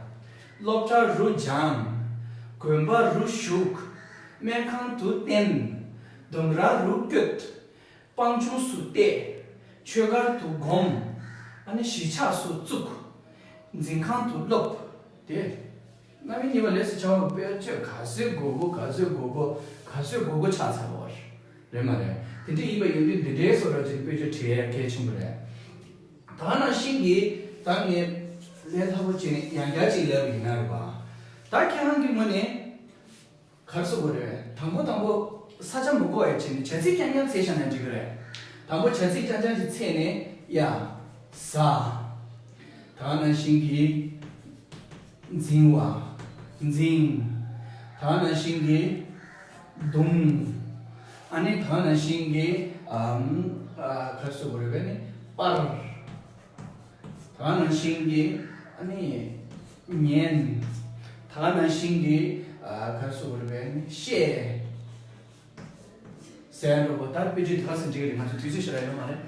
སློབ་གྲྭ་རུ་སྦྱངས། དགོན་པ་རུ་བཞུགས། སྨན་ཁང་དུ་བསྟེན། ལྡུམ་ར་རུ་བསྐྱོད། སྤང་ལྗོངས་སུ་བལྟས། ཆོས་སྒར་དུ་སྒོམ། ཨ་ནི་གཞིས་ཆགས་སུ་བཙུགས། འཛིན་ཁང་དུ་སློབ། དེ། རྣམ་དབྱེ་གཉིས་པ་ལས་སུ་བྱ་བ་དཔེ་ཆ་ག་ཚོད་དགོས་དགོས། ག་ཚོད་དགོས་དགོས། ག་ཚོད་དགོས་དགོས་ཆགས་ཚར་བ་རེད་མ་རེད། དེ་འདྲ་ཡིན་པ་ཡིན་དུས་འདི་འདྲའི་བཟོ་འདྲ་ཅིག་དཔེ་ཆ་བྲིས་ཡ་གལ་ཆེན་པོ་རེད། ད་ག་ནང་བཞིན་གྱི་ད་ངས་ལས་སླ་པོ་བྱས་ནས་ཡང་བསྐྱར་ཅིག་ལབ་ཡིན་ན་རེད་པ། ད་ཁྱེད་རང་གི་ངོས་ནས། ག་རེ་ཟེར་དགོས་རེད། དང་པོ་དང་པོ་ས་ཆ་མི་གོ་བའི་ཆེད་ནས་བྱ་ཚིག་རྐྱང་རྐྱང་བྱས་བཞག་ན་འགྲིག་གི་རེད། དང་པོ་བྱ་ཚིག་རྐྱང་རྐྱང་ཞིག་བྱས་ནས་ཡ། ཟ། ད་ག་ནང་བཞིན་གྱི། འཛིང་བ། འཛིང་། ད་ག་ནང་བཞིན་གྱི། རྡུང་། ཨ་ནི་ད་ག་ནང་བཞིན་གྱི། ཨམ། ཨ། ག་རེ་ཟེར་དགོས་རེད་པས་ནི། སྤར། ད་ག་ནང་བཞིན་གྱི། ཨ་ནི། ཉན། ད་ག་ནང་བཞིན་གྱི། ཨ། ག་རེ་ཟེར་དགོས་རེད་པས་ནི། བཤད། ཟེར་འགྲོ་གོ། ད་དཔེ་བརྗོད་དེ་ག་ཟེར་འགྲིག་གི་རེད། ང་ཚོ་དུས་ཚོད་ཞེ་དྲག་ཡོད་མ་རེད།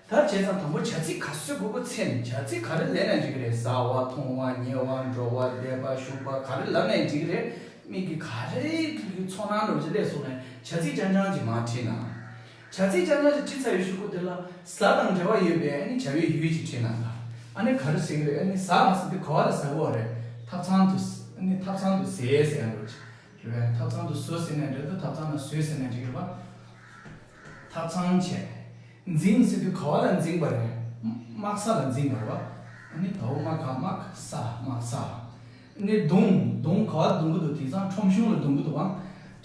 ད་བྱས་ཙང་དང་པོ་བྱ་ཚིག་ག་ཚོད་དགོས་དགོས་འཚོལ་ནས། བྱ་ཚིག་ག་རེ་ལེན་ན་འགྲིག་གི་རེད། ཟ་བ། འཐུང་བ། ཉལ་བ། འགྲོ་བ། བསྡད་པ། བཞུགས་པ། ག་རེ་ལབ་ནའི་འགྲིག་གི་རེད། མིག་གིས་ག་རེ་ཚོར་སྣང་འདྲ་བོ་ཅིག་སླེབས་སོང་ནའི་བྱ་ཚིག་རྐྱང་རྐྱང་ཅིག་མར་བྲིས་ན། བྱ་ཚིག་རྐྱང་རྐྱང་ཅིག་བྲིས་ཚར་བའི་གཞུག་གུ་དེ་ལ་ཟ་དང་འབྲེལ་བ་ཡོད་པའི་ཨ་ནི་བྱ་བའི་ཡུལ་ཅིག་བྲིས་ན་ལ། ཨ་ནི་ག་རེ་ཟེར་གི་རེད། ཨ་ནི་ཟ་ཟེར་དུས་ག་བ་ལ་ཟ་གི་ཡོད་རེད། ཐབ་ཚང་དུ། ཨ་ནི་ཐབ་ཚང་དུ་ཟས་ཟེར་ཡ་འདྲ་བོ་ཅིག་རེད་པས། ཐབ་ཚང་དུ་ཟོས་ཟེར་ནའི་འགྲིག་འདུག་ཐབ་ཚང་ན་ཟོས་ཟེར་ནའི་འགྲིག་གི་རེད་པ། ཐབ་ཚང་བྱས། འཛིང་ཟེར་དུས་ག་བ་ལ་འཛིང་བ་རེད། དམག་ས་ལ་འཛིང་བ་རེད་པ། ཨ་ནི་དའོ་དམག་ག་དམག་ས། དམག་ས། ཨ་ནི་རྡུང་། རྡུང་ག་བ་རྡུང་གི་འདུག་དེང་སང་ཁྲོམ་གཞུང་ལ་རྡུང་གི་འདུག་པ།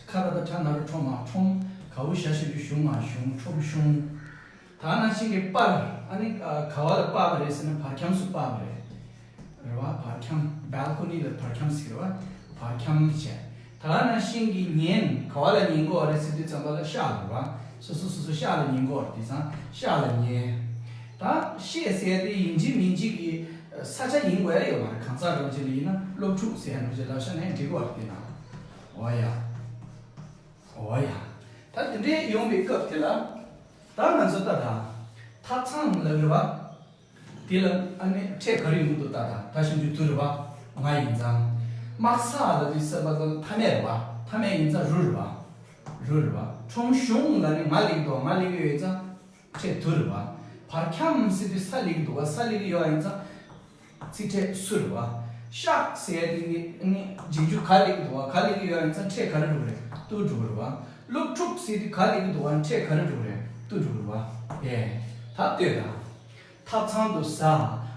ཁ་ད་ད་ཁྲ་ན་རོ་ཁྲོ་མ་ཁྲོམ། ག་འོག་ཞ་ཞབས་ཀྱུ་གཞུང་མ་གཞུང་། ཁྲོམ་གཞུང་། ད་ག་ནང་བཞིན་གྱི་སྤར། ཨ་ནི་ཨ། ག་བ་ལ་སྤར་བ་རེད་ཟེར་ན་བར་ཁྱམས་སུ་སྤར་བ་རེད། རེད་པ། བར་ཁྱམས། སྦལ་ཀོ་ནི་ལ་བར་ཁྱམས་ཟེར་གི་རེད་པ། བར་ཁྱམས་བྱས། ད་ག་ནང་བཞིན་གྱི་ཉན། ག་བ་ལ་ཉན་གི་ཡོད་རེད་ཟེར་དུས་ཙམ་པ་ལ་ཤག་ལ་རེད་པ། སོ་སོ་སོ་སོ་ཤག་ལ་ཉན་གི་ཡོད་རེད། དེང་སང་ཤག་ལ་ཉན། ད་བཤད་ཟེར་དེ་ཡིན་གཅིག་མིན་གཅིག་གི་ས་ཆ་ཡིན་དགོས་ཡ་ཡོད་མ་རེད། གང་ཟག་འདྲ་བོ་ཅིག་ལ་ཡིན་ན་སློབ་ཕྲུག་ཟེར་ཡ་འདྲ་བོ་ཅིག་ལབ་བཞག་ནའི་འགྲིག་གི་ཡོད་རེད། དེ་ན། འོ་ཡ། འོ་ཡ། ད་དེ་འདྲའི་ཡོང་བའི་སྐབས་དེ་ལ། ད་ང་ཚོ་ད་ད། ཐབ་ཚང་ལབ་རེད་པ། དེ་ལ་ཨ་ནི་ཕྲད་ག་རེ་ཡོང་གི་འདུག་ད་ད་ད་ཞིབ་འཇུག་དུ་རེད་པ། ང་ཡིན་ཙང་། དམག་ས་ལབ་དུས་ཙམ་པ་ལ་མཐའ་མེད་རེད་པ། མཐའ་མེད་ཡིན་ཙང་རུ་རེད་པ། རུ་རེད་པ། ཁྲོམ་གཞུང་ལ་ནི་ང་སླེབས་འདུག་ང་སླེབས་ཡོད་ཙང་ཕྲད་དུ་རེད་པ། བར་ཁྱམས་ཟེར་དུས་ས་སླེབས་འདུག་པ། ས་སླེབས་ཡོད་ཡིན་ཙང་། ཚིག་ཕྲད་སུ་རེད་པ། ཤག་ཟེར་ཡ་དེ་ནི་ནི་རྗེས་འཇུག་ག་སླེབས་འདུག་པ། ག་སླེབས་ཡོད་ཡིན་ཙང་ཕྲད་ག་རེ་འགྲོ་གི་རེད། དུ་འགྲོ་གི་རེད་པ། སློབ་ཕྲུག་ཟེར་དུས་ག་སླེབས་འདུག་པ། ཕྲད་ག་རེ་འགྲོ་གི་རེད། དུ་འགྲོ་གི་རེད་པ། ཨེ། ད་ལྟོས་དང་། ཐབ་ཚང་དུ་ཟ།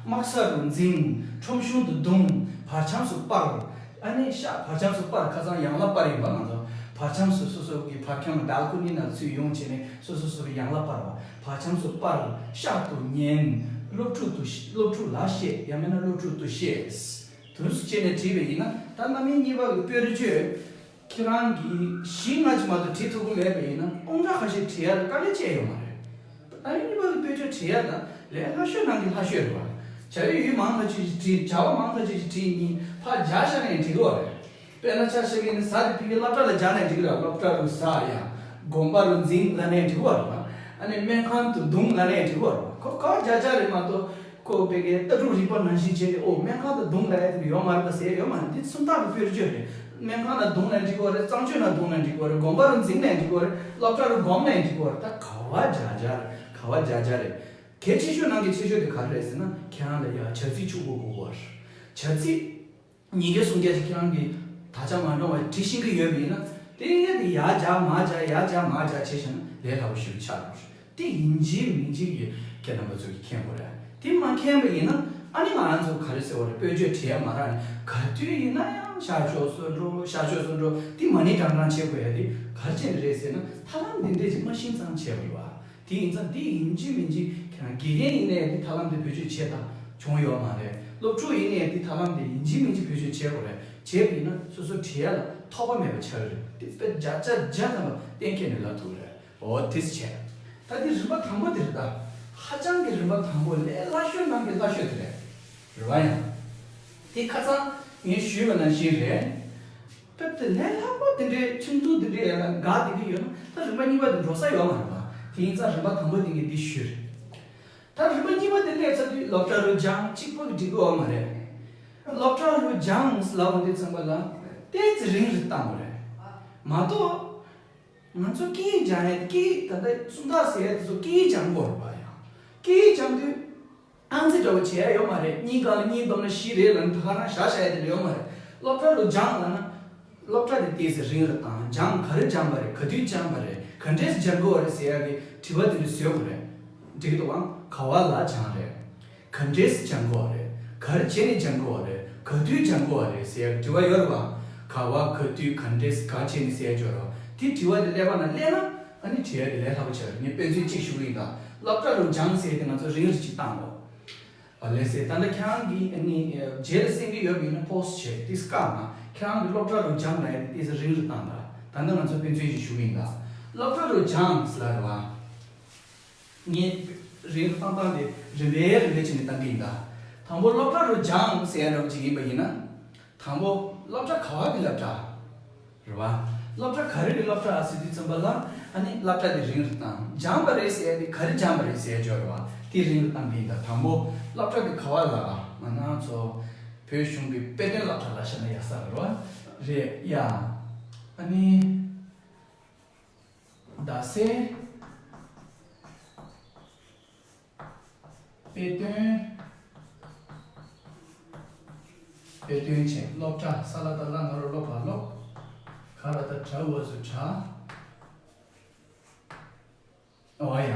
དམག་ས་རུ་འཛིང་། ཁྲོམ་གཞུང་དུ་རྡུང་། བར་ཁྱམས་སུ་སྤར། ཨ་ནི་ཤག་བར་ཁྱམས་སུ་སྤར། ཁ་སང་ཡན་ལག་པར་ཡིན་པ་ང་ཚོ། བར་ཁྱམས་སུ་སོ་སོ་གི་བར་ཁྱམས་སྦལ་ཀོ་ནི་ནང་ཚུད་ཡོང་བྱས་ནས་སོ་སོ་སོ་གི་ཡན་ལག་པར་བ། བར་ཁྱམས་སུ་སྤར། ཤག་ཏུ་ཉན། སློབ་ཕྲུག་ཏུ་ཤ- སློབ་ཕྲུག་ལ་བཤད། ཡང་མིན་ན་སློབ་ཕྲུག་ཏུ་བཤད། དུས་སུ་བྱས་ནས་བྲིས་པ་ཡིན་ན་ད་རྣམ་དབྱེ་གཉིས་པ་གི་དཔེར་བརྗོད། ཁྱེད་རང་གིས་བཞི་ལྔ་ཅིག་མ་གཏོགས་བྲིས་ཐུབ་ཀྱི་མེད་པ་ཡིན་ན་སྟོང་ཕྲག་ཁ་ཤས་བྲིས་ཡ་ལ་དཀའ་ལས་ཅི་ཡང་ཡོད་མ་རེད། ཨ་ནི་གཉིས་པ་གི་དཔེ་བརྗོད་བྲིས་ཡ་ལ་ལས་སླ་ཤོས་ནང་གི་སླ་ཤོས་རེད་པ། བྱ་བའི་ཡུལ་མང་ཐག་ཆོད་ཅིག་བྲིས། བྱ་བ་མང་ཐག་ཆོད་ཅིག་བྲིས་ཡིན། ཕར་སྦྱར་བཞག་ན་ཡང་འགྲིག་གི་རེད། དཔེར་ན་ཆ་བཞག་གི་ཡིན་ན་ཟ་དེ་ཕ་གིར་སློབ་གྲྭ་ལ་སྦྱར་ན་འགྲིག་གི་རེད། སློབ་གྲྭ་རུ་ཟ་ཡ། དགོན་པ་རུ་འཛིང་ལབ་ན་ཡང་འགྲིག་གི་རེད་པ། ཨ་ནི་སྨན་ཁང་དུ་རྡུང་ལབ་ན་ཡང་འགྲིག་གི་རེད་པ། ཁོ་ག་པར་སྦྱར་སྦྱར་རེད་མ་གཏོགས། ཁོ་ཕ་གིའི་ལྟ་གྲུབ་རིག་པ་ནང་བཞིན་བྱས་ཏེ་ཨོ་སྨན་ཁང་དུ་རྡུང་ལབ་ཡ་དེ་ཡོད་མ་རེད་ད་ཟེར་ཡ་ཡོད་མ་རེད། འདི་སུམ་རྟགས་ཀྱི་དཔེར་བརྗོད་རེད། སྨན་ཁང་ལ་རྡུང་ན་འགྲིག་གི་རེད། གཙང་སྤྱོད་ནང་རྡུང་ན་འགྲིག་གི་རེད། དགོན་པ་རུ་འཛིང་ན་འགྲིག་གི་རེད། སློབ་གྲྭ་རུ་སྒོམ་ན་འགྲིག་གི་རེད། ད་ག་པར་སྦྱར་སྦྱར་ག་པར་སྦྱར་སྦྱར་རེད། གལ་ཆེ་ཤོས་ནང་གི་ཆེ་ཤོས་དེ་ག་རེ་རེད་ཟེར་ན་ཁྱེད་རང་ལ་ཡ་བྱ་ཚིག་ཕྱུག་པོ་དགོས་ཀྱི་རེད། བྱ་ཚིག་ཉིས་བརྒྱ་སུམ་བརྒྱ་ཞིག་ཁྱེད་རང་གིས་དག་ཆ་མ་འདྲ་བ་བྲིས་ཤེས་ཀྱི་ཡོད་པ་ཡིན་ན་དེ་ཡ་དེ་ཡར་སྦྱར་མར་སྦྱར་ཡར་སྦྱར་མར་སྦྱར་བྱས་བཞག་ན་ལས་སླ་པོ་ཞེ་པོ་ཆགས་འགྲོ་རེད། དེ་ཡིན་གཅིག་མིན་གཅིག་གིས་ཁྱེད་རྣམ་པ་ཚོ་གིས་མཁྱེན་དགོས་རེད། དེ་མ་མཁྱེན་པ་ཡིན་ན་ཨ་ནི་ང་རང་ཚོ་ག་རེ་ཟེར་བ་རེད། དཔེ་བརྗོད་བྲིས་ཡ་མ་རག་ནས་ག་དུས་ཡིན་ན་ཡང་ཤར་ཕྱོགས་སུ་འགྲོ་ཤར་ཕྱོགས་སུ་འགྲོ་དེ་མ་ཎི་བགྲང་བགྲང་བྱེད་དགོས་ཡ་དེ་ག་རེ་བྱས་ནས་རེད་ཟེར་ན་ཐབས་ལམ་འདི་འདྲས་ཅིག་མ་ཤེས་ཙང་བྱས་པ་རེད་བ། དེ་ཡིན་ཙང་འདི་ཡིན་གཅིག་མིན་གཅིག་ཁྱེད་རང་དགེ་རྒན་ཡིན་ནའི་འདི་ཐབས་ལམ་འདི་བེད་སྤྱོད་བྱེད་དང་བྱུང་ཡོད་མ་རེད། སློབ་ཕྲུག་ཡིན་ནའི་འདི་ཐབས་ལམ་འདི་ཡིན་གཅིག་མིན་གཅིག་བེད་སྤྱོད་བྱེད་དགོས་རེད། བྱས་པ་ཡིན་ན་སོ་སོ་བྲིས་ཡ་ལ་ཐོགས་པ་མེད་པ་ཆགས་ཀྱི་རེད། དེ་དཔེ་བརྒྱ་ཆ་བརྒྱ་ཐམ་པ་གཏན་འཁེལ་ནས་ལབ་ཐུབ་ཀྱི་རེད། འོ་དེ་བྱས། ད་འདི་རིམ་པ་དང་པོ་དེ་རེད་ད། ཧ་ཅང་གི་རིམ་པ་དང་པོ་ལས་སླ་ཤོས་ནང་གི་སླ་ཤོས་དེ་རེད། རེད་བ་ཡང་། དེ་ཁ་སང་ངས་ཞུས་པ་ནང་བཞིན་རེད། སྐབས་དེ་ལས་སླ་པོ་དེ་འདྲའི་ཁྲིམས་གཏུག་དེ་འདྲའི་ཡར་ལ་འགག་བསྡད་ཀྱི་ཡོད་ན། ད་རིམ་པ་གཉིས་པ་དེ་འགྲོ་ས་ཡོད་མ་རེད་པ། དེ་ཡིན་ཙང་རིམ་པ་དང་པོ་དེ་ངས་འདི་ཞུས་རེད། ད་རིམ་པ་གཉིས་པ་དེ་སླེབས་ཚར་དུས་སློབ་གྲྭ་རུ་སྦྱངས་གཅིག་པོ་གིས་འགྲིག་གི་ཡོད་མ་རེད། སློབ་གྲྭ་རུ་སྦྱངས་ལབ་པ་དེ་ཙམ་པ་ལ་ཏོག་ཙམ་རིང་རུ་བཏང་དགོས་རེད། མ་གཏོགས་ང་ཚོ་སྐད་ཡིག་སྦྱང་ཡས། སྐད་ཡིག་ད་ལྟ་སུམ་རྟགས་ཟེར་ཡས་དེ་ཚོ་སྐད་ཡིག་སྦྱང་དགོས་རེད་པ། ཡང་སྐད་ཡིག་སྦྱང་དུས་ཨང་རྩིས་འདྲ་བོ་བྱེད་ཡ་ཡོད་མ་རེད། གཉིས་སྒང་ལ་གཉིས་བསྡོམས་ན་བཞི་རེད་ལབ་ནས་ད་ག་རང་བཞག་བཞག་ཡ་དེ་འདྲ་ཡོད་མ་རེད། སློབ་གྲྭ་རུ་སྦྱངས་ལབ་ན་སློབ་གྲྭ་དེ་ཏོག་ཙམ་རིང་རུ་བཏང་། སྦྱངས། ག་རེ་སྦྱངས་པ་རེད། ག་དུས་སྦྱངས་པ་རེད། ག་འདྲས་སྦྱང་དགོས་པ་རེད་ཟེར་ཡ་གི་དྲི་བ་དེ་འདྲ་བཟོས་དགོས་རེད། འགྲིག་གི་འདུག་གམ། ག་པ་ལ་སྦྱངས་རེད། ག་འདྲས་སྦྱང་དགོས་པ་རེད། ག་རེ་བྱས་ནས་སྦྱང་དགོས་པ་རེད། ག་དུས་སྦྱང་དགོས་པ་རེད་ཟེར་ཡ་གི་དྲི་བ་ཡོད་རེད་པ། ག་པ། ག་དུས། ག་འདྲས། ག་བྱས་ནས་ཟེར་ཡ་ཅིག་ཡོད་རེད་པ། དེ་དྲི་བ་དེ་ཀླད་པ་ནང་སླེབས་ན་ཨ་ནི་དྲི་ཡ་དེ་ལས་སླ་པོ་ཆགས་རེད། ངས་དཔེ་མཚོན་གཅིག་ཞུ་གི་ཡིན་ད། སློབ་གྲྭ་རུ་སྦྱངས་ཟེར་ཡ་དེ་ང་ཚོ་རིང་རུ་ཅིག་བཏང་དགོས། ཨ་ལགས་སེ། ད་ལྟ་ཁྱེད་རང་གིས་ཨ་ནི་རྗེས་ལ་གསན་གྱི་ཡོད་པ་ཡིན་ན་པོ་སི་བྱས་ཏོག་ཙམ་བཀག་ན། ཁྱེད་རང་གིས་སློབ་གྲྭ་རུ་སྦྱངས་ལབ་ཡ་དེ་ཏོག་ཙམ་རིང་རུ་བཏང་ད། ད་ལྟ་ང་ཚོ་དཔེ་མཚོན་ཞིག་ཞུ་གི་ཡིན་ད། སློབ་གྲྭ་རུ་སྦྱངས་ལབ་རེད་པ། ངས་རིང་རུ་བཏང་སྟངས་དེ་རིམ་པས་རིམ་པས་བྱས་ནས་བཏང་གི་ཡིན་ད། དང་པོ་སློབ་གྲྭ་རུ་སྦྱངས་ཟེར་ཡ་འདྲ་བོ་ཅིག་ཡིན་པ་ཡིན་ན། དང་པོ་སློབ་གྲྭ་ག་པ་གི་སློབ་གྲྭ་རེད་པ། སློབ་གྲྭ་ག་རེ་གི་སློབ་གྲྭ་ཟེར་དུས་ཙམ་པ་ལ་ཨ་ནི་སློབ་གྲྭ་དེ་རིང་རུ་བཏང་། སྦྱངས་པ་རེད་ཟེར་ཡ་དེ་ག་རེ་སྦྱངས་པ་རེད་ཟེར་ཡ་ཅིག་ཡོད་རེད་པ། དེ་རིང་རུ་བཏང་གི་ཡིན་ད། དང་པོ་སློབ་གྲྭ་དེ་ག་པ་ལ། ང་རང་ཚོ་བོད་གཞུང་གི་དཔེ་སྟོན་སློབ་གྲྭ་ལབ་བཞག་ན་ཡག་ས་རེད་པ། རེད་ཡ། ཨ་ནི། རྡ་སའི་དཔེ་སྟོན། དཔེ་སྟོན་ཆེད་སློབ་གྲྭ། ས་ལ་བཏགས་སླ་ན་རོ་སློ་བ་སློབ། ག་ལ་བཏགས་གྲ་འོག་ཏུ་གྲྭ། འོ་ཡ།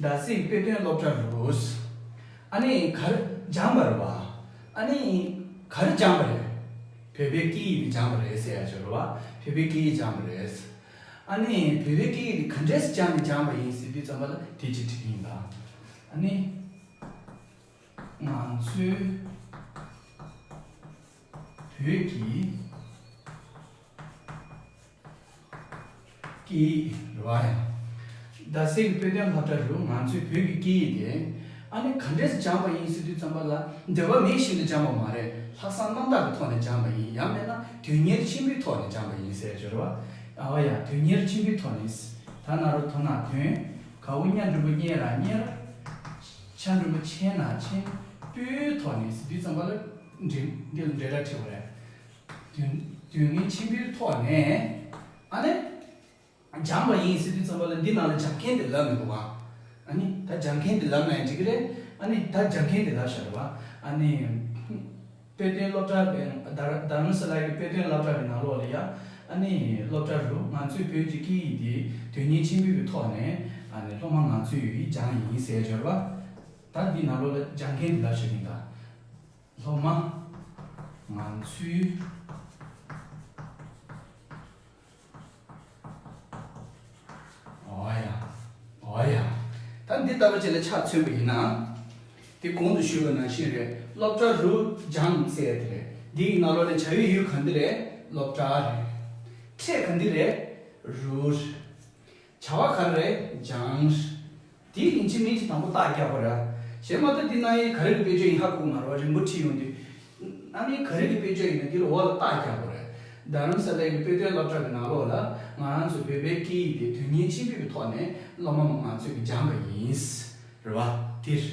རྡ་སའི་དཔེ་སྟོན་སློབ་གྲྭ་རུ། ཨ་ནི་ག་རེ་སྦྱངས་པ་རེད་པ། ཨ་ནི་ག་རེ་སྦྱངས་པ་རེད། བོད་པའི་སྐད་ཡིག་དེ་སྦྱངས་པ་རེད་ཟེར་ཡ་ཅིག་ཡོད་རེད་པ། བོད་པའི་སྐད་ཡིག་སྦྱངས་པ་རེད། ཨ་ནི་བོད་པའི་སྐད་ཡིག་དེ་ག་འདྲས་སྦྱངས་ནས་སྦྱངས་པ་ཡིན་ཟེར་དུས་ཙམ་པ་ལ་དེ་ཅིག་དྲིས་ཀྱི་ཡིན་ད། ཨ་ནི་ང་ཚོའི་བོད་ཀྱི་སྐད་ཡིག་རེད་པ། ཡང་རྡ་སའི་དཔེ་སྟོན་སློབ་གྲྭ་རུ་ང་ཚོའི་བོད་ཀྱི་སྐད་ཡིག་དེ་ཨ་ནི་ག་འདྲས་སྦྱངས་པ་ཡིན་ཟེར་དུས་ཙམ་པ་ལ་འདོད་པ་མེད་བཞིན་དུ་སྦྱངས་པ་མ་རེད། ལྷག་བསམ་རྣམ་དག་གི་ཐོག་ནས་སྦྱངས་པ་ཡིན། ཡང་མིན་ན་དོན་གཉེར་ཆེན་པོའི་ཐོག་ནས་སྦྱངས་པ་ཡིན་ཟེར་ཡ་ཅིག་ཡོད་རེད་པ། ཨ་ཡ། དོན་གཉེར་ཆེན་པོའི་ཐོག་ནས། ད་ན་རོ་དོ་ན་དོན། ག་འོག་གཉའ་འགྲེང་བུ་གཉེ་ར་གཉེར། ཆ་འགྲེང་བུ་ཆེ་ན་ཆེན། པོའི་ཐོག་ནས་ཟེར་དུས་ཙམ་པ་ལ་འདི་འདི་ལ་འབྲེལ་སྒྲ་བྲིས་པ་རེད། དོན་དོན་གཉེར་ཆེན་པོའི་ཐོག་ནས། ཨ་ནི་སྦྱངས་པ་ཡིན་ཟེར་དུས་ཙམ་པ་ལ་འདི་ནང་ལ་སྦྱང་མཁན་དེ་ལབ་མི་འདུག་ག། ཨ་ནི་ད་སྦྱང་མཁན་དེ་ལབ་ན་ཡང་འགྲིག་གི་རེད། ཨ་ནི་ད་སྦྱང་མཁན་དེ་ལབ་བཞག་རེད་པ། ཨ་ནི་དཔེ་སྟོན་སློབ་གྲྭ་རྡ་རྡ་རམ་ས་ལ་གི་དཔེ་སྟོན་སློབ་གྲྭ་གི་ནང་ལོགས་ལ་ཡ། ཨ་ནི་སློབ་གྲྭ་རུ་ང་ཚོའི་བོད་ཀྱི་སྐད་ཡིག་འདི་དོན་གཉེར་ཆེན་པོའི་གི་ཐོག་ནས་ཨ་ནི་སློབ་མ་ང་ཚོས་ཡི་སྦྱངས་ཡིན་ཟེར་ཡ་ཅིག་ཡོད་རེད་པ། ད་འདི་ནང་ལོགས་ལ་སྦྱང་མཁན་འདི་ལབ་བཞག་གི་ཡིན་ད། སློབ་མ་ང་ཚོའི། འོ་ཡ། འོ་ཡ། ད་འདི་ལྟ་བུ་ཅིག་ལ་ཆ་མཚོན་པ་ཡིན་ན། དེ་གོང་དུ་ཞུས་པ་ནང་བཞིན་རེད། སློབ་གྲྭ་རུ་སྦྱངས་ཟེར་ཡ་དེ་རེད། འདིའི་ནང་ལོགས་ལ་བྱ་བའི་ཡུལ་ག་འདི་རེད། སློབ་གྲྭ་རེད། ཕྲད་ག་འདི་རེད། རུ་རེད། བྱ་བ་ག་རེ་རེད། སྦྱང་། དེའི་ཡིན་གཅིག་མིན་གཅིག་དང་པོ་རྟགས་རྒྱག་དགོས་རེད། གཞན་མ་གཏོགས་འདི་རྣམ་དབྱེ་ག་རེ་གི་དཔེ་བརྗོད་ཡིན་ཧ་གོ་མ་རེད་པ། རིང་པོ་བྲིས་ཡོང་དུས། རྣམ་དབྱེ་ག་རེ་གི་དཔེ་བརྗོད་ཡིན་ན་འདི་ལ་འོག་ལ་རྟགས་རྒྱག་དགོས་རེད། རྡ་རམ་ས་ལའི་གི་དཔེ་སྟོན་སློབ་གྲྭ་གི་ནང་ལོགས་ལ་ང་རང་ཚོ་བོད་པའི་སྐད་ཡིག་དེ་དོན་གཉེར་ཆེན་པོའི་གི་ཐོག་ནས་སློབ་མ་མང་ང་ཚོས་གི་སྦྱངས་པ་ཡིན། རེད་པ། འདིར།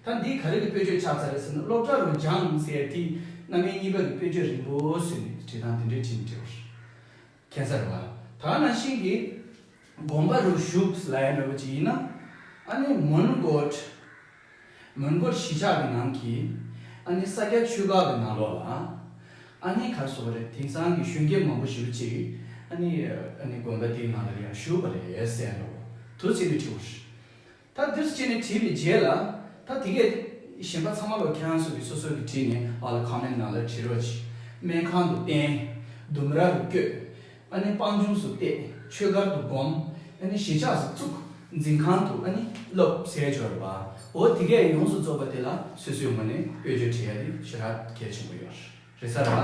ད་འདི་ག་རེ་གི་དཔེ་བརྗོད་ཆགས་ཚར་རེད་ཟེར་ན། སློབ་གྲྭ་རུ་སྦྱངས་ཟེར་དེ་རྣམ་དབྱེ་གཉིས་པ་གི་དཔེ་བརྗོད་རིང་པོ་བཟོས་ནས་བྲིས་སྟངས་དེ་འདྲའི་བྲིས་ནས་བྲིས་པ་རེད། མཁྱེན་གསལ་རེད་པ། ད་ནང་བཞིན་གྱི་དགོན་པ་རུ་བཞུགས་ལབ་ཡ་འདྲ་བོ་ཅིག་ཡིན་ན། ཨ་ནི་མོན་གྷོ། མོན་གྷོ་གཞིས་ཆགས་ཀྱི་ནང་གི། ཨ་ནི་ས་སྐྱ་ཆོས་སྒར་གྱི་ནང་ལོགས་ལ། ཨ་ནི་ག་རེ་ཟེར་དགོས་རེད། དེང་སང་གི་གཞོན་སྐྱེས་མང་པོ་ཞེ་པོ་ཅིག་ཨ་ནི་ཨ་ནི་དགོན་པ་དེའི་ནང་ལ་ཡང་བཞུགས་པ་རེད་ཟེར་ཡ་འདྲ་བོ་དུ་ཅིག་ནས་བྲིས་པ་རེད། ད་འདིར་བྱས་ནས་བྲིས་པའི་རྗེས་ལ། ད་དེ་གས་གཞན་པ་ཚང་མ་ལ་ཁྱེད་རང་ཚོ་གིས་སོ་སོ་གིས་བྲིས་ནས་ཨ་ལ་ཁོ་མེན་ཊི་ནང་ལ་བྲིས་རོགས་གྱིས། སྨན་ཁང་དུ་བསྟེན། ལྡུམ་ར་རུ་བསྐྱོད། ཨ་ནི་སྤང་ལྗོངས་སུ་བལྟས། ཆོས་སྒར་དུ་སྒོམ། ཨ་ནི་གཞིས་ཆགས་སུ་བཙུགས། འཛིན་ཁང་དུ་ཨ་ནི་སློབ་ཟེར་ཡ་ཅིག་ཡོད་རེད་པ། འོ་དེ་གས་ཡོངས་སུ་རྫོགས་པ་དེ་ལ་སོ་སོའི་ངོས་ནས་དཔེ་བརྗོད་བྲིས་ཡ་དེ་ཞེ་དྲག་གལ་ཆེན་པོ་ཡོད་རེད། རེད་ས་རེད་པ།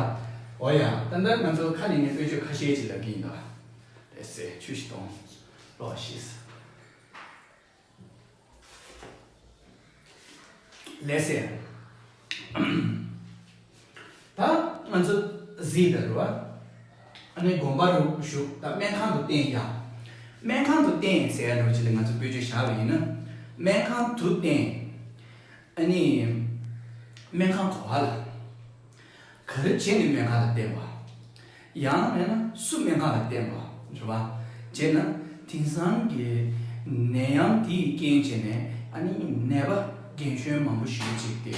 འོ་ཡ། ད་ལྟ་ང་ཚོ་ཁ་ནས་ངས་དཔེ་བརྗོད་ཁ་ཤས་ཅིག་ལབ་ཀྱི་ཡིན་ད། ལགས་སེ། ཆུ་ཞིག་གཏོང་། ལོག་ཤིས། ལགས་སེ། ང་ཚོ་གཟིགས་དང་རེད་བ། ཨ་ནི་དགོན་པ་རུ་བཞུགས་དང་སྨན་ཁང་དུ་བསྟེན་ཡ། སྨན་ཁང་དུ་བསྟེན་ཟེར་ཡ་འདྲ་བོ་ཅིག་ལ་ང་ཚོ་བེད་སྤྱོད་བཞག་པ་ཡིན་ན། སྨན་ཁང་དུ་བསྟེན། ཨ་ནི་སྨན་ཁང་ག་བ་ལ། ག་རེ་བྱས་ནས་སྨན་ཁང་ལ་བསྟེན་པ། ཡང་མིན་ན་སུ་སྨན་ཁང་ལ་བསྟེན་པ་རེད་བ། བྱས་ན་དེང་སང་གི་ནད་ཡམས་དེའི་རྐྱེན་བྱས་ནས་ཨ་ནི་ནད་པ་རྒན་གཞོན་མང་པོ་ཞིག་ཅིག་དེ་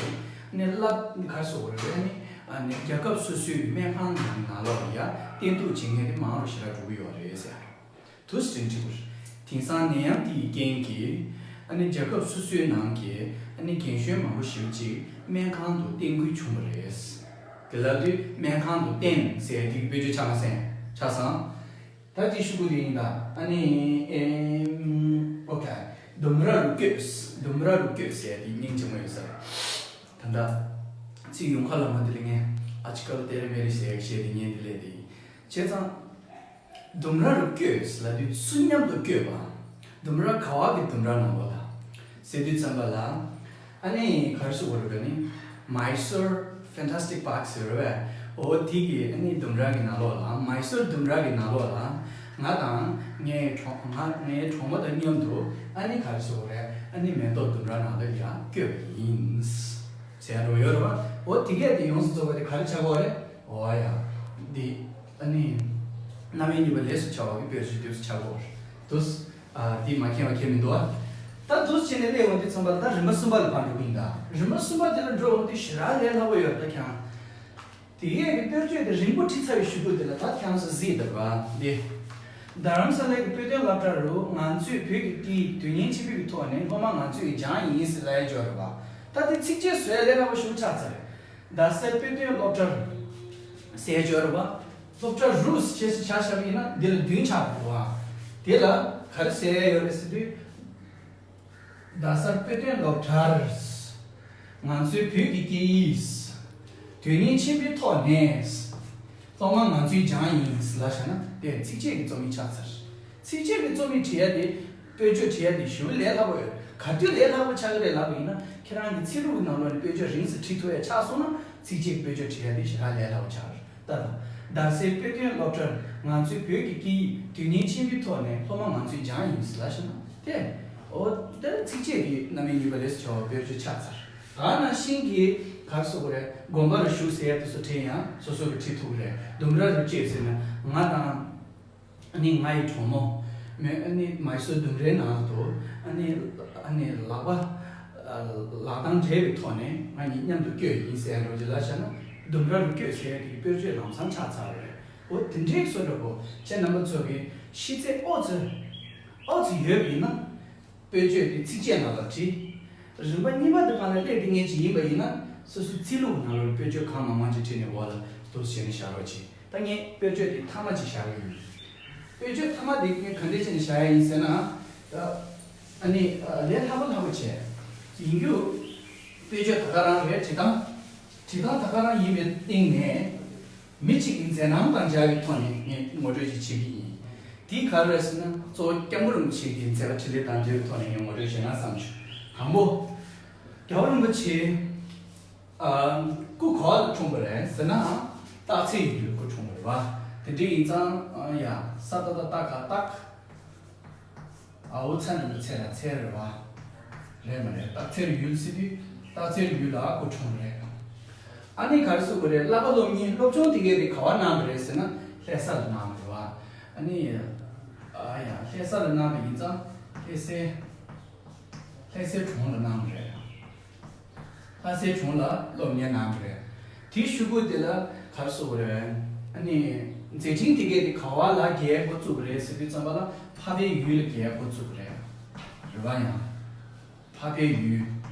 ནི་བླ་གར་སོགས་རེད། ཨ་ནི་ཨ་ནི་རྒྱལ་ཁབ་སོ་སོའི་སྨན་ཁང་ནང་ལོགས་ལ་ཡ་བསྟེན་གཏུགས་བྱེད་མཁན་དེ་མང་རུ་ཞེ་དྲག་འགྲོ་གི་ཡོད་རེད་ཟེར། དུ་སྤྲིན་ཁྲི་པུར། དེང་སང་ནད་ཡམས་དེ་ཡི་རྐྱེན་གྱིས་ཨ་ནི་རྒྱལ་ཁབ་སོ་སོའི་ནང་གི་ཨ་ནི་རྒན་གཞོན་མང་པོ་ཞིག་ཅིག་སྨན་ཁང་དུ་བསྟེན་དགོས་བྱུང་བ་རེད། དེ་ལབ་དུས་སྨན་ཁང་དུ་བསྟེན་ཟེར་དེ་གི་བེད་སྤྱོད་ཆགས་མ་སོང་། ཆགས་སོང་། ད་དེ་ཤུ་གུ་དེ་ཡིན་ད། ཨ་ནི་ཨེམ་ཨོ་ཁེ། ལྡུམ་ར་རུ་བསྐྱོད། ལྡུམ་ར་རུ་བསྐྱོད་ཟེར་དེ་སྙིང་རྗེ་མོ་ཡོད་ས་རེད། ད་ད་ཚིག་ཡོང་ཁ་ལ་མ་དེ་ལ་ངས་ཨ་ཅི་ཀ་ལ་ཏེ་རེ་མེ་རེ་ཟེར་བཤད་དེ་ཉན་དེ་ལས་དེ་ཡིན། བྱས་ཙང་། ལྡུམ་ར་རུ་བསྐྱོད་ལབ་དུས་སུ་མཉམ་དུ་བསྐྱོད་པ། ལྡུམ་ར་ག་བ་གི་ལྡུམ་ར་ནང་ལོགས་ལ། ཟེར་དུས་ཙམ་པ་ལ། ཨ་ནི་ག་རེ་ཟེར་དགོས་རེད་ཟེར་ན། Mysore Fantastic Park ཟེར་བ། འོ་དེ་གི་ཨ་ནི་ལྡུམ་ར་གི་ནང་ལོགས་ལ། མའི་སོར་ལྡུམ་ར་གི་ནང་ལོགས་ལ། ང་དང་ངའི་གྲོགས་ང་ངའི་གྲོགས་མོ་དང་མཉམ་དུ་ཨ་ནི་ག་རེ་ཟེར་དགོས་རེད། ཨ་ནི་མེ་ཏོག་ལྡུམ་ར་ནང་ལ་ཡར་བསྐྱོད་པ་ཡིན། ཟེར་ཡ་འདྲ་ཡོད་རེད་བ། འོ་དེ་གས་དེ་ཡོངས་སུ་རྫོགས་པ་དེ་ག་རེ་ཆགས་ཀྱི་ཡོད་རེད། འོ་ཡ། འདི། ཨ་ནི། རྣམ་དབྱེ་གཉིས་པ་ལས་སུ་བྱ་བ་གི་དཔེར་བརྗོད་དུས་སུ་ཆགས་ཀྱི་ཡོད་རེད། དུས། ཨ། འདི་མ་མཁྱེན་པ་མཁྱེན་མི་འདུག་ཨ། ད་དུས་བྱས་ནས་སླེབས་འོང་དུས་ཙམ་པ་ལ་ད་རིམ་པ་གསུམ་པ་ལ་ཕར་འགྲོ་གི་ཡིན་ད། རིམ་པ་གསུམ་པ་དེ་ལ་འགྲོ་འོང་དུས་ཞེ་དྲག་ལས་སླ་པོ་ཡོད་ད་ཁྱང་། དེ་གས་ཀྱི་དཔེར་བརྗོད་དེ་རིང་པོ་བྲིས་ཚར་བའི་གཞུག་གུ་དེ་ལ་ད་ཁྱང་སུ་གཟིགས་དང་བ་འདི། རྡ་རམ་ས་ལའི་གི་དཔེ་སྟོན་སློབ་གྲྭ་རུ་ང་ཚོས་བོད་ཀྱི་སྐད་ཡིག་དོན་གཉེར་ཆེན་པོའི་གི་ཐོག་ནས་སློབ་མ་ང་ཚོས་སྦྱངས་ཡིན་ཟེར་ལབ་ཡ་འབྱོར་རེད་བ། ད་དེ་ཚིགས་བཅད་བཟོ་ཡ་ལས་སླ་པོ་ཞིག་ཆགས་ཚར་རེད། རྡ་སའི་དཔེ་སྟོན་སློབ་གྲྭར། ཟེར་ཡ་འབྱོར་རེད་བ། སློབ་གྲྭ་རུ་ཞེས་སུ་ཆ་བཞག་པ་ཡིན་ན་འདི་ལ་བདུན་ཆགས་འདུག་བ། དེ་ལ་ག་རེ་ཟེར་ཡ་ཡོད་རེད་ཟེར་དུས། རྡ་སར་དཔེ་སྟོན་སློབ་གྲྭར། ང་ཚོའི་བོད་ཀྱི་སྐད་ཡིག་དོན་གཉེར་ཆེན་པོའི་ཐོག་ནས། སློབ་མ་ང་ཚོས་སྦྱངས་ཡིན་ལབ་བྱས་ན་དེ་ཚིགས་བཅད་ཀྱི་རྩོམ་ཡིག་ཆགས་ཚར། ཚིགས་བཅད་ཀྱི་རྩོམ་ཡིག་བྲིས་ཡ་དེ། དཔེར་བརྗོད་བྲིས་ཡ་དེ་ཞེ་པོ་ལས་སླ་པོ་ཡོད། ག་དུས་ལས་སླ་པོ་ཆགས་ཀྱི་རེད་ལབ་པ་ཡིན་ན་ཁྱེད་རང་གི་ཚིག་ལྷུག་གི་ནང་ལོགས་ནས་དཔེར་བརྗོད་རིང་ཙམ་བྲིས་ཐུབ་ཡ་ཆགས་སོང་ན་ཚིགས་བཅད་ཀྱི་དཔེར་བརྗོད་བྲིས་ཡ་དེ་ཞེ་དྲག་ལས་སླ་པོ་ཆགས་རེད། ལྟ་དང་། རྡ་སའི་དཔེ་སྟོན་སློབ་གྲྭར་ང་ཚོའི་བོད་ཀྱི་སྐད་ཡིག་དོན་གཉེར་ཆེན་པོའི་ཐོག་ནས་སློབ་མ་ང་ཚོས་སྦྱངས་ཡིན་ལབ་བྱས་ན་དེ། འོ། དེ་ཚིགས་བཅད་ཀྱི་རྣམ་དབྱེ་གཉིས་པ་ལས་སུ་བྱ་བ་དཔེར་བརྗོད་ཆགས་ཚར། ད་ནང་བཞིན་གྱི་ག་རེ་ཟེར་དགོས་རེད། དགོན་པ་རུ་བཞུགས་ཟེར་ཡ་དེ་ཚོ་བྲིས་ཡང་སོ་སོ་གི་བྲིས་ཐུབ་ཀྱི་རེད། ལྡུམ་ར་རུ་བསྐྱོད་ཟེར་ན་ང་དང་། ཨ་ནི་ང་ཡི་གྲོགས་མོ། མོས་ཨ་ནི་མའི་སོར་ལྡུམ་རའི་ནང་དུ་ཨ་ནི་ཨ་ནི་ལག་པ། ལག་གདང་སྦྲེལ་བའི་ཐོག་ནས་ང་གཉིས་མཉམ་དུ་བསྐྱོད་ཡིན་ཟེར་ཡ་འདྲ་བོ་ཅིག་ལབ་བྱས་ན་ལྡུམ་ར་རུ་བསྐྱོད་ཟེར་ཡ་དེ་གི་དཔེར་བརྗོད་ལམ་སང་ཆགས་ཚར་བ་རེད། འོ་དེ་འདྲའི་བཟོ་འདྲ་པོ་ཁྱེད་རྣམ་པ་ཚོ་གིས་ཤེས་ཚད་ཨོ་ཙི། ཨོ་ཙི་ཡོད་པ་ཡིན་ན། དཔེར་བརྗོད་དེ་ཚིགས་བཅད་ནང་ལ་བྲིས། རིམ་པ་གཉིས་པ་དེ་སྒང་ལ་སླེབས་དེ་ངས་ཅིག་ཡིན་པ་ཡིན་ན་སོ་སོའི་ཚིག་ལྷུག་ནང་ལོགས་དཔེར་བརྗོད་གང་མང་མང་ཅིག་བྲིས་ནས་འོག་ལ་འདུག་བྱས་ནས་བཞག་རོགས་གྱིས། ད་ངས་དཔེར་བརྗོད་དེ་མཐའ་མ་ཅིག་བཞག་གི་ཡིན། དཔེར་བརྗོད་མཐའ་མ་དེ་ངས་ག་འདྲས་བྱས་ནས་བཞག་ཡ་ཡིན་ཟེར་ན། ད་ཨ་ནི་ལས་སླ་པོ་སླ་པོ་བྱས། ཡིན་རྒྱུ། དཔེར་བརྗོད་ད་ག་རང་རེད། བྲིས་སྟངས། བྲིས་སྟངས་ད་ག་རང་ཡིན་པའི་སྟེང་ནས། མི་གཅིག་གི་མཛད་རྣམ་དང་སྦྱར་བའི་ཐོག་ནས་ངས་ངོ་སྤྲོད་ཅིག་བྱེད་ཀྱི་ཡིན། དེ་ག་རེ་རེད་ཟེར་ན་གཙོ་བོ་སྐྱབས་མགོན་རིན་པོ་ཆེ་གི་མཛད་པ་འཕྲིན་ལས་དང་འབྲེལ་བའི་ཐོག་ནས་ངས་ངོ་སྤྲོད་བྱས་ན་བསམ་བྱུང་། དང་པོ། རྒྱལ་བ་རིན་པོ་ཆེ། ཨ། སྐུ་ག་བ་ལ་འཁྲུངས་པ་རེད་ཟེར་ན། སྟག་འཚེར་ཡུལ་ལ་སྐུ་འཁྲུངས་པ་རེད་བ། དེ་འདྲ་ཡིན་ཙང་ཨ་ཡ། ས་ཏ་བཏགས་སྟ་ག་སྟག། འ་འོག་ཚ་འགྲེང་བུ་ཚེ་ལ་འཚེར་རེད་བ། རེད་མ་རེད། སྟག་འཚེར་ཡུལ་ཟེར་དུས་སྟག་འཚེར་ཡུལ་ལ་སྐུ་འཁྲུངས་རེད། ཨ་ནི་ག་རེ་ཟེར་དགོས་རེད། བསླབ་པ་སློབ་གཉེར་སློབ་སྦྱོང་དེ་གས་དེ་ག་བ་གནང་བ་རེད་ཟེར་ན་ལྷ་ས་ལ་གནང་བ་རེད་བ། ཨ་ནི། ཨ་ཡ། ལྷ་ས་ལ་གནང་བ་ཡིན་ཙང་ལྷ་སའི། ལྷ་སའི་གྲོང་ལ་གནང་བ་རེད། ལྷ་སའི་གྲོང་ལ་སློབ་གཉེར་གནང་བ་རེད། དེའི་གཞུག་གུ་དེ་ལ་ག་རེ་ཟེར་དགོས་རེད། ཨ་ནི། མཛད་འཕྲིན་དེ་གས་དེ་ག་བ་ལ་རྒྱས་འགོ་བཙུགས་པ་རེད་ཟེར་དུས་ཙམ་པ་ལ་འཕགས་པའི་ཡུལ་ལ་རྒྱས་འགོ་བཙུགས་པ་རེད། རེད་བ་ཡང་། འཕགས་པའི་ཡུལ།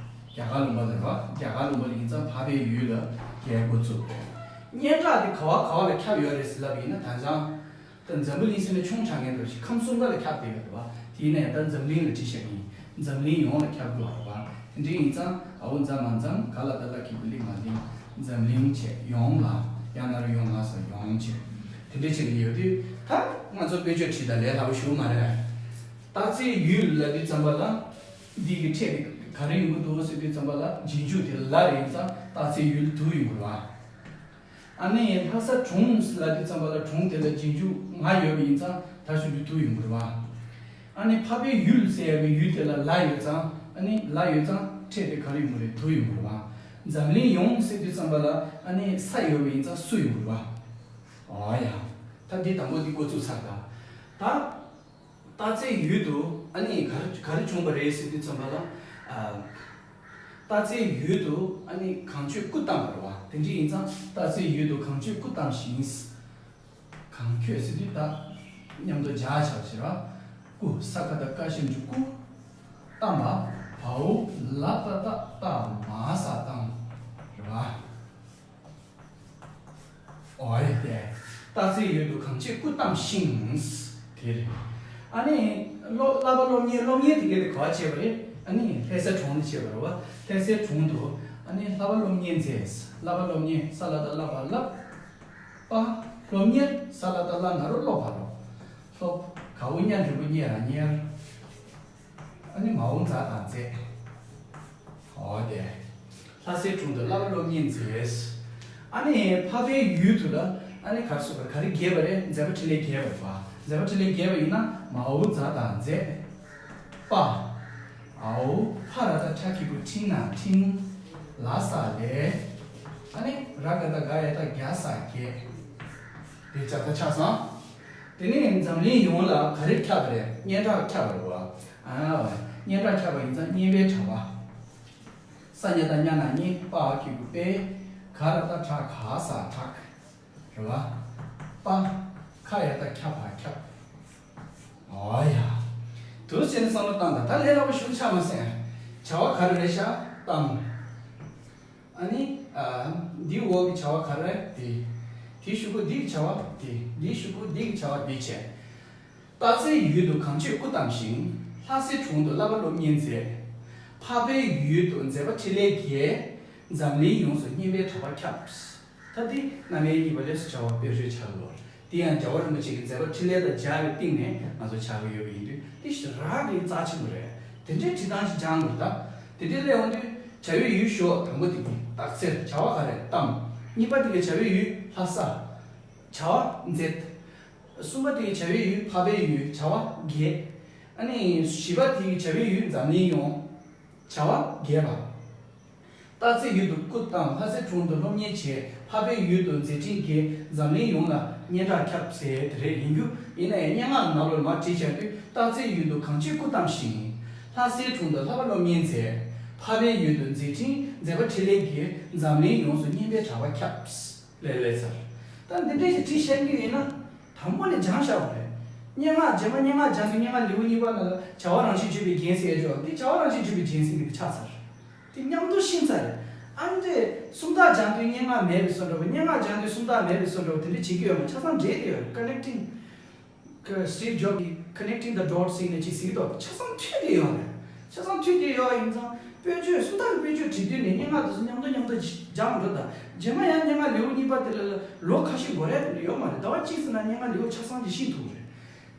རྒྱ་གར་ལུང་པ་ལ་རེད་བ། རྒྱ་གར་ལུང་པ་ལ་ཡིན་ཙང་འཕགས་པའི་ཡུལ་ལ་རྒྱས་འགོ་བཙུགས་པ་རེད། སྙན་གྲགས་དེ་ག་བ་ག་བ་ལ་ཁྱབ་ཡོད་རེད་ཟེར་ལབ་པ་ཡིན་ན་ད་ཆང་། ད་འཛམ་བུ་གླིང་ཟེར་ན་ཆུང་དྲགས་ངེས་འགྲོ་ཞིག་ཁམས་གསུམ་ཀ་ལ་ཁྱབ་བསྡད་ཡོད་རེད་བ། དེ་ཡིན་ན་ཡང་ད་འཛམ་གླིང་ལ་བྲིས་བཞག་ཡིན། འཛམ་གླིང་ཡོངས་ལ་ཁྱབ་དགོས་རེད་བ། དེ་འདྲ་ཡིན་ཙང་འ་འོག་མཛའ་མ་མཛངས། ག་ལ་བཏགས་གླ་གི་གུ་ལི་ང་ལིང་། འཛམ་གླིང་བྱས་ཡོངས་ལ། ཡང་ན་རོ་ཡོང་ང་ས་ཡོངས་བྱས། དེ་འདྲ་བྱས་ནས་ཡོད་དུས་ད་ང་ཚོ་དཔེ་བརྗོད་བྲིས་ད་ལས་སླ་པོ་ཞིག་མ་རེད། སྟག་འཚེར་ཡུལ་ལབ་དུས་ཙམ་པ་ལ། འདི་གི་ཕྲད་དེ་ག་རེ་ཡོང་གི་འདུག་ཟེར་དུས་ཙམ་པ་ལ་རྗེས་འཇུག་དེ་ལ་རེད་ཙང་སྟག་འཚེར་ཡུལ་དུ་ཡོང་གི་རེད་བ། ཨ་ནི་ལྷ་ས་གྲོང་ལབ་དུས་ཙམ་པ་ལ་གྲོང་དེ་ལ་རྗེས་འཇུག་ང་ཡོད་པ་ཡིན་ཙང་ད་ཞུ་རྒྱུ་དུ་ཡོང་གི་རེད་བ། ཨ་ནི་འཕགས་པའི་ཡུལ་ཟེར་ཡ་གི་ཡུལ་དེ་ལ་ལ་ཡོད་ཙང་ཨ་ནི་ལ་ཡོད་ཙང་ཕྲད་དེ་ག་རེ་ཡོང་གི་རེད། དུ་ཡོང་གི་རེད་བ། འཛམ་གླིང་ཡོངས་ཟེར་དུས་ཙམ་པ་ལ་ཨ་ནི་ས་ཡོད་པ་ཡིན་ཙང་སུ་ཡོང་གི་རེད་བ། ཨོ་ཡ། ད་འདི་དང་པོ་འདི་འགོ་བཙུགས་ཚར་ད། ད། རྟགས་ཚད་ཡུལ་དུ་ཨ་ནི་ག་རེ་ག་རེ་བྱུང་བ་རེད་ཟེར་དུས་ཙམ་པ་ལ། ཨ། རྟགས་ཚད་ཡུལ་དུ་ཨ་ནི་གང་ཆོས་སྐུ་བལྟམས་པ་རེད་བ། དེ་འདྲ་ཡིན་ཙང་རྟགས་ཚད་ཡུལ་དུ་གང་ཆོས་སྐུ་བལྟམས་ཤིང་། གང་ཆོས་ཟེར་དུས་ད་མཉམ་དུ་སྦྱར་བྱ་ཞེས་ར། སྐུ་ས་ཀ་བཏགས་སྐ་ཞབས་ཀྱུ་སྐུ། བལྟམས་པ། བའོ་ལ་བཏགས་བལྟམས་པ་ས་བལྟམས། རེད་བ། ཨོ་ཡ་དེ། རྟགས་ཚད་ཡུལ་དུ་གང་ཆོས་སྐུ་བལྟམས་ཤིང་། དེ་རེད། ཨ་ནི། སློབ་བསླབ་པ་སློབ་གཉེར་སློབ་གཉེར་དེ་ག་ལས་ག་བ་བྱས་པ་རེད། ཨ་ནི་ལྷ་སའི་གྲོང་ནས་བྱས་པ་རེད་བ། ལྷ་སའི་གྲོང་དུ་ཨ་ནི་བསླབ་པ་སློབ་གཉེར་མཛད། བསླབ་པ་སློབ་གཉེར་ས་ལ་བཏགས་བསླབ་པ་བསླབ། པ། སློབ་གཉེར་ས་ལ་བཏགས་བསླབ་ན་རོ་སློབ་པ་རོ། སློབ། གའོ་གཉའ་འགྲེང་བུ་གཉེ་ར་གཉེར། ཨ་ནི་མའོ་མཛའ་དང་མཛད། ཨོ་དེ། ལྷ་སའི་དྲུང་དུ་བསླབ་པ་སློབ་གཉེར་མཛད། ཨ་ནི་འཕགས་པའི་ཡུལ་དུ་ལ་ཨ་ནི་གར་སོགས་པར་ག་རེ་རྒྱས་པ་རེད། མཛད་པ་འཕྲིན་ལས་རྒྱས་པ་རེད་པ། མཛད་པ་འཕྲིན་ལས་རྒྱས་པ་ཡིན་ན་མའོ་མཛའ་དང་མཛད། པ། ཨའོ་ཕ་ར་བཏགས་ཕྲ་གི་གུ་ཕྲིན་ན་ཕྲིན། ལ་ས་ལས། ཨ་ནི་ར་ག་བཏགས་རྒ་ཡ་བཏགས་རྒྱ་ས་རྒྱས། དེ་ལྕགས་རྟ་ཆགས་སོང་། དེ་ནས་འཛམ་གླིང་ཡོངས་ལ་ག་རེ་ཁྱབ་པ་རེད། སྙན་གྲགས་ཁྱབ་པ་རེད་བ། ཨ། སྙན་གྲགས་ཁྱབ་པ་ཡིན་ཙང་སྙན་པའི་གྲགས་པ། ས་ཉ་བཏགས་སྙ་ན་སྙན། པ་འ་གི་གུ་པས། ག་ར་བཏགས་གྲ་ག་ས་གྲགས། རེད་བ། པ། ཁ་ཡ་བཏགས་ཁྱ་བ་ཁྱབ། ཨོ་ཡ། དུ་བྱས་ནས་བསམ་བློ་བཏང་དང་། ད་ལས་སླ་པོ་ཞིག་ཆགས་མ་སོང་། བྱ་བ་ག་རེ་རེད་ཤག་བལྟམས། ཨ་ནི། ཨ། འདི་འོག་གི་བྱ་བ་ག་རེ་དེ། དེའི་གཞུག་གུ་འདི་གི་བྱ་བ་དེ། འདིའི་གཞུག་གུ་འདི་གི་བྱ་བ་འདི་བྱས། རྟགས་ཚད་ཡུལ་དུ་གང་ཆོས་སྐུ་བལྟམས་ཤིང་། ལྷ་སའི་དྲུང་དུ་བསླབ་པ་སློབ་གཉེར་མཛད། འཕགས་པའི་ཡུལ་དུ་མཛད་པ་འཕྲིན་ལས་རྒྱས། འཛམ་གླིང་ཡོངས་སུ་སྙན་པའི་གྲགས་པ་ཁྱབ། ད་འདི་རྣམ་དབྱེ་གཉིས་པ་ལས་སུ་བྱ་བ་དཔེར་བརྗོད་བྱ་དགོས། དེ་ཡང་རྒྱལ་བ་རིན་པོ་ཆེ་གི་མཛད་པ་འཕྲིན་ལས་དང་སྦྱར་བའི་སྟེང་ནས་ང་ཚོ་བྱ་གི་ཡོད་པ་ཡིན་དུས་འདི་ཞེ་དྲག་གི་རྩ་ཆེན་པོ་རེད། དེ་འདྲའི་བྲིས་སྟངས་ཤིག་སྦྱང་དགོས། ད་དེ་འདྲའི་སླེབས་འོང་དུས་བྱ་བའི་ཡུལ་ཞོག་དང་པོ་དེ་གི་རྟགས་ཚད་བྱ་བ་ག་རེ་བལྟམས། གཉིས་པ་དེ་གི་བྱ་བའི་ཡུལ་ལྷ་ས། བྱ་བ་མཛད། གསུམ་པ་དེ་གི་བྱ་བའི་ཡུལ་འཕགས་པའི་ཡུལ་བྱ་བ་རྒྱས། ཨ་ནི་བཞི་པ་དེ་གི་བྱ་བའི་ཡུལ་འཛམ་གླིང་ཡོངས། བྱ་བ་རྒྱས་པ། རྟགས་ཚད་ཡུལ་དུ་སྐུ་བལྟམས། ལྷ་སའི་དྲུང་དུ་སློབ་གཉེར་བྱས། འཕགས་པའི་ཡུལ་དུ་མཛད་འཕྲིན་རྒྱས། འཛམ་གླིང་ཡོངས་ལ་སྙན་གྲགས་ཁྱབ་ཟེར་དེ་རེད། ཡིན་རྒྱུ་ཡིན་ན་ཡང་སྙན་ངག་ནང་ལོགས་ལ་མར་བྲིས་བཞག་དུས་རྟགས་ཚད་ཡུལ་དུ་གང་ཆོས་སྐུ་བལྟམས་ཤིང་། ལྷ་སའི་དྲུང་དུ་བསླབ་པ་སློབ་གཉེར་མཛད། འཕགས་པའི་ཡུལ་དུ་མཛད་འཕྲིན་མཛད་པ་འཕྲིན་ལས་རྒྱས། འཛམ་གླིང་ཡོངས་སུ་སྙན་པའི་གྲགས་པ་ཁྱབ། ལས་ལས་ཚར། ད་འདི་འདྲས་ཞིག་བྲིས་བཞག་གི་ཡིན་ན། དང་པོ་ནས་སྦྱངས་བཞག་པ་རེད། སྙན་ངག་རྗེས་མ་སྙན་ངག་སྦྱང་དུས་སྙན་ངག་ལེའུ་གཉིས་པ་ནང་ལ་བྱ་བ་རང་བཞིན་བརྗོད་པའི་རྒྱན་ཟེར་ཡ་ཅིག་ཡོད། འདི་བྱ་བ་རང་བཞིན་བརྗོད་པའི་རྒྱན་ཟེར་མཁན་དེ་ཆགས་ཚར། དེ་མཉམ་དུ་ཤེས་ཚར་རེད། ཨ་ནི་དེ་སུམ་རྟགས་སྦྱང་དུས་སྙན་ངག་མེད་པའི་བཟོ་འདྲ་བོ། སྙན་ངག་སྦྱང་དུས་སུམ་རྟགས་མེད་པའི་བཟོ་འདྲ་བོ་དེ་འདྲ་བྱེད་ཀྱི་ཡོད་མ། ཆ་ཚང་འདྲེས་ཀྱི་ཡོད་རེད། ཀ་ནེག་ཊིང་། ཀ་སི་ཊིབ་ཇོབ་ཀྱིས་Connecting the Dots ཟེར་ནས་ཅིག་ཟེར་གྱི་འདུག་ཆ་ཚང་མཐུད་ཀྱི་ཡོད་རེད། ཆ་ཚང་མཐུད་ཀྱི་ཡོད་ཡིན་ཙང་དཔེར་བརྗོད་སུམ་རྟགས་ཀྱི་དཔེར་བརྗོད་བྲིས་དུས་ནས་སྙན་ངག་དེ་ཚོ་མཉམ་དུ་མཉམ་དུ་སྦྱང་དགོས་རེད། ད་རྗེས་མ་ཡང་སྙན་ངག་ལེའུ་གཉིས་པ་དེ་ལ་ལོ་ཁ་ཤས་འགོར་ཡ་ཡོད་མ་རེད། ཟླ་བ་གཅིག་ཙམ་ནང་སྙན་ངག་ལེའུ་ཆ་ཚང་ཅིག་ཤེས་ཐུབ་ཀྱི་རེད།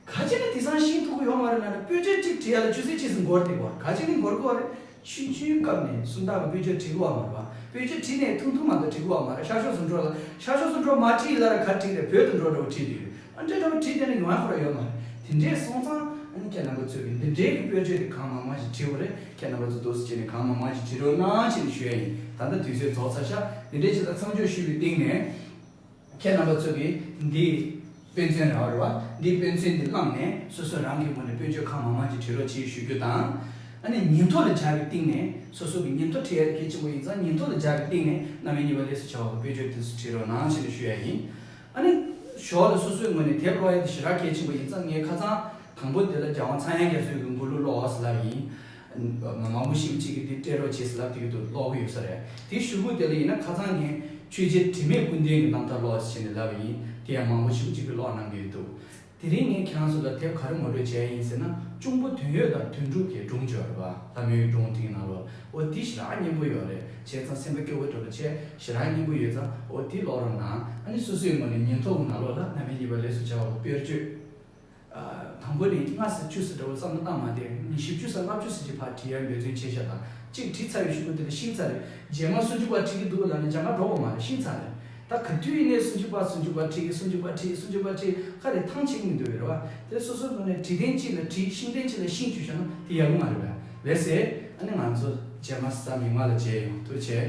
ག་ཅི་ནས་དེང་སང་ཤེས་ཐུབ་ཀྱི་ཡོད་མ་རེད་ལབ་ན། དཔེར་བརྗོད་གཅིག་བྲིས་ཡ་ལ་ཆུ་ཚོད་གཅིག་ཙམ་འགོར་བསྡད་ཀྱི་ཡོད་རེད། ག་ཅི་ནས་འགོར་གྱི་ཡོད་རེད། ཆུང་ཆུང་སྐབས་ནས་སུམ་རྟགས་ཀྱི་དཔེར་བརྗོད་བྲིས་གི་ཡོད་མ་རེད་པ། དཔེར་བརྗོད་བྲིས་ནས་ཐུང་ཐུང་མ་གཏོགས་བྲིས་གི་ཡོད་མ་རེད། ཤར་ཕྱོགས་སུ་འགྲོ་ལ། ཤར་ཕྱོགས་སུ་འགྲོ་མ་བྲིས་ལ་ར་ག་བྲིས་རེད། བོད་དུ་འགྲོ་འདྲ་བོ་བྲིས་དུས། ཨ་འདྲའི་འདྲ་བོ་བྲིས་དེ་ནས་ཡོང་ཡ་ཁོ་ར་ཡོད་མ་རེད། དེ་འདྲའི་སོང་ཙང་ཨ་ནི་ཁྱེད་རྣམ་པ་ཚོས་ཀྱི་འདི་འདྲའི་གི་དཔེར་བརྗོད་དེ་གང་མང་མང་ཞིག་བྲིས་པ་རེད། ཁྱེད་རྣམ་པ་ཚོ་འདུག་སེ་བྱས་ནས་གང་མང་མང་ཞིག་བྲིས་རོགས་གནང་ཞེས་ནས་ཞུ་ཡ་ཡིན། ད་ལྟ་དུས་ཚོད་རྫོགས་ཚར་ཤག་འདི་འདྲའི་ཞིག་ལ་མཚམས་འཇོག་ཞུས་པའི་སྟེང་ནས། ཁྱེད་རྣམ་པ་ཚོ་གིས་འདི་དཔེ་མཚོན་རེད་བ། འདི་དཔེ་མཚོན་འདི་བླངས་ནས་སོ་སོ་རང་གི་ངོས་ནས་དཔེར་བརྗོད་གང་མང་མང་ཅིག་བྲིས་རོགས་ཞེས་ཞུ་རྒྱུ་དང་། ཨ་ནི་ཉིན་ཐོ་ལ་སྦྱར་བའི་སྟེང་ནས། སོ་སོ་གི་ཉིན་ཐོ་བྲིས་ཡ་གལ་ཆེན་པོ་ཡིན་ཙང་ཉིན་ཐོ་ལ་སྦྱར་བའི་སྟེང་ནས་རྣམ་དབྱེ་གཉིས་པ་ལས་སུ་བྱ་བ་གི་དཔེར་བརྗོད་དེ་ཚོ་བྲིས་རོགས་གནང་ཞེས་ནས་ཞུ་ཡ་ཡིན། ཨ་ནི་ཞོར་ལ་སོ་སོའི་ངོས་ནས་དེབ་ཀློག་ཡ་དེ་ཞེ་དྲག་གལ་ཆེན་པོ་ཡིན་ཙང་། ངས་ཁ་སང་དང་པོ་དེ་ལ་རྒྱལ་དབང་ཚངས་དབྱངས་རྒྱ་མཚོའི་གི་མགུར་གླུ་ཀློག་ཟེར་ལབ་ཡིན། མང་པོ་ཞིག་གཅིག་གིས་འདི་སྤྲད་རོགས་བྱེད་ཟེར་ལབ་དེ་གི་འདུག་ཀློག་གི་ཡོད་ས་རེད། དེའི་གཞུག་གུ་དེ་ལ་ཡིན་ན་ཁ་སང་ངས་ཆོས་རྗེ་དྲི་མེད་ཀུན་ལྡན་གྱི་རྣམ་ཐར་ཀློག་ཟེར་ནས་ལབ་ཡིན། དེ་ཡང་མང་པོ་ཞིག་གཅིག་གིས་ཀློག་གནང་གི་འདུག་དེ་རིང་ངས་ཁྱེད་རང་ཚོ་ལ་དེབ་ག་རེ་ངོ་སྤྲོད་བྱས་ཡིན་ཟེར་ན། གཅུང་པོ་དོན་ཡོད་དང་དོན་གྲུབ་ཀྱི་སྒྲུང་ཅིག་ཡོད་རེད་པ། ལྷ་མོའི་སྒྲུང་དེའི་ནང་ལོགས། འོ་དེ་ཞེ་དྲག་སྙན་པོ་ཡོད་རེད། བྱས་ཙང་སེམས་པ་སྐྱོ་བོ་འདྲ་པོ་བྱས། ཞེ་དྲག་སྙན་པོ་ཡོད་ཙང་འོ་དེ་ཀློག་རོགས་གནང་། ཨ་ནི་སོ་སོའི་ངོས་ནས་ཉིན་ཐོ་གི་ནང་ལོགས་ལ་རྣམ་དབྱེ་གཉིས་པ་ལས་སུ་བྱ་བ་དཔེར་བརྗོད། དང་པོ་ནས་ལྔ་ཙམ་བཅུ་ཙམ་འདྲ་བོ་བསམ་བློ་བཏང་མ་བསྡད། བཞི་བཅུ་ཙམ་ལྔ་བཅུ་ཙམ་ཅིག་ཕར་བྲིས་ཡ་འབད་བརྩོན་བྱས་ཤག་ད་གཅིག་བྲིས་ཚར་བའི་གཞུག་གུ་དེ་ལ་ཤེས་ཚར་རེད། རྗེས་མ་སུམ་ཅུ་པ་བྲིས་ཀྱི་འདུག་ལབ་ནས་རྒྱ་གར་འགྲོ་དགོས་མ་རེད། ཤེས་ཚར་རེད། ད་ག་དུས་ཡིན་ནའི་སུམ་ཅུ་པ་སུམ་ཅུ་པ་བྲིས། སུམ་ཅུ་པ་བྲིས། སུམ་ཅུ་པ་བྲིས། ག་རེ་ཐང་ཆད་ཀྱི་མི་འདུག་རེད་བ། དེ་སོ་སོའི་ངོས་ནས་བྲིས་ཐེངས་གཅིག་ལ་བྲིས། ཤིང་ཐེངས་གཅིག་ལ་ཤིང་བཅུ་བཞག་ན་དེ་ཡག་གི་མ་རེད་བ། ལགས་སེ། ཨ་ནི་ང་ཚོ་རྗེས་མ་གཟའ་མིག་དམར་ལ་མཇལ་ཡོང་། ཐུགས་རྗེ་ཆེ།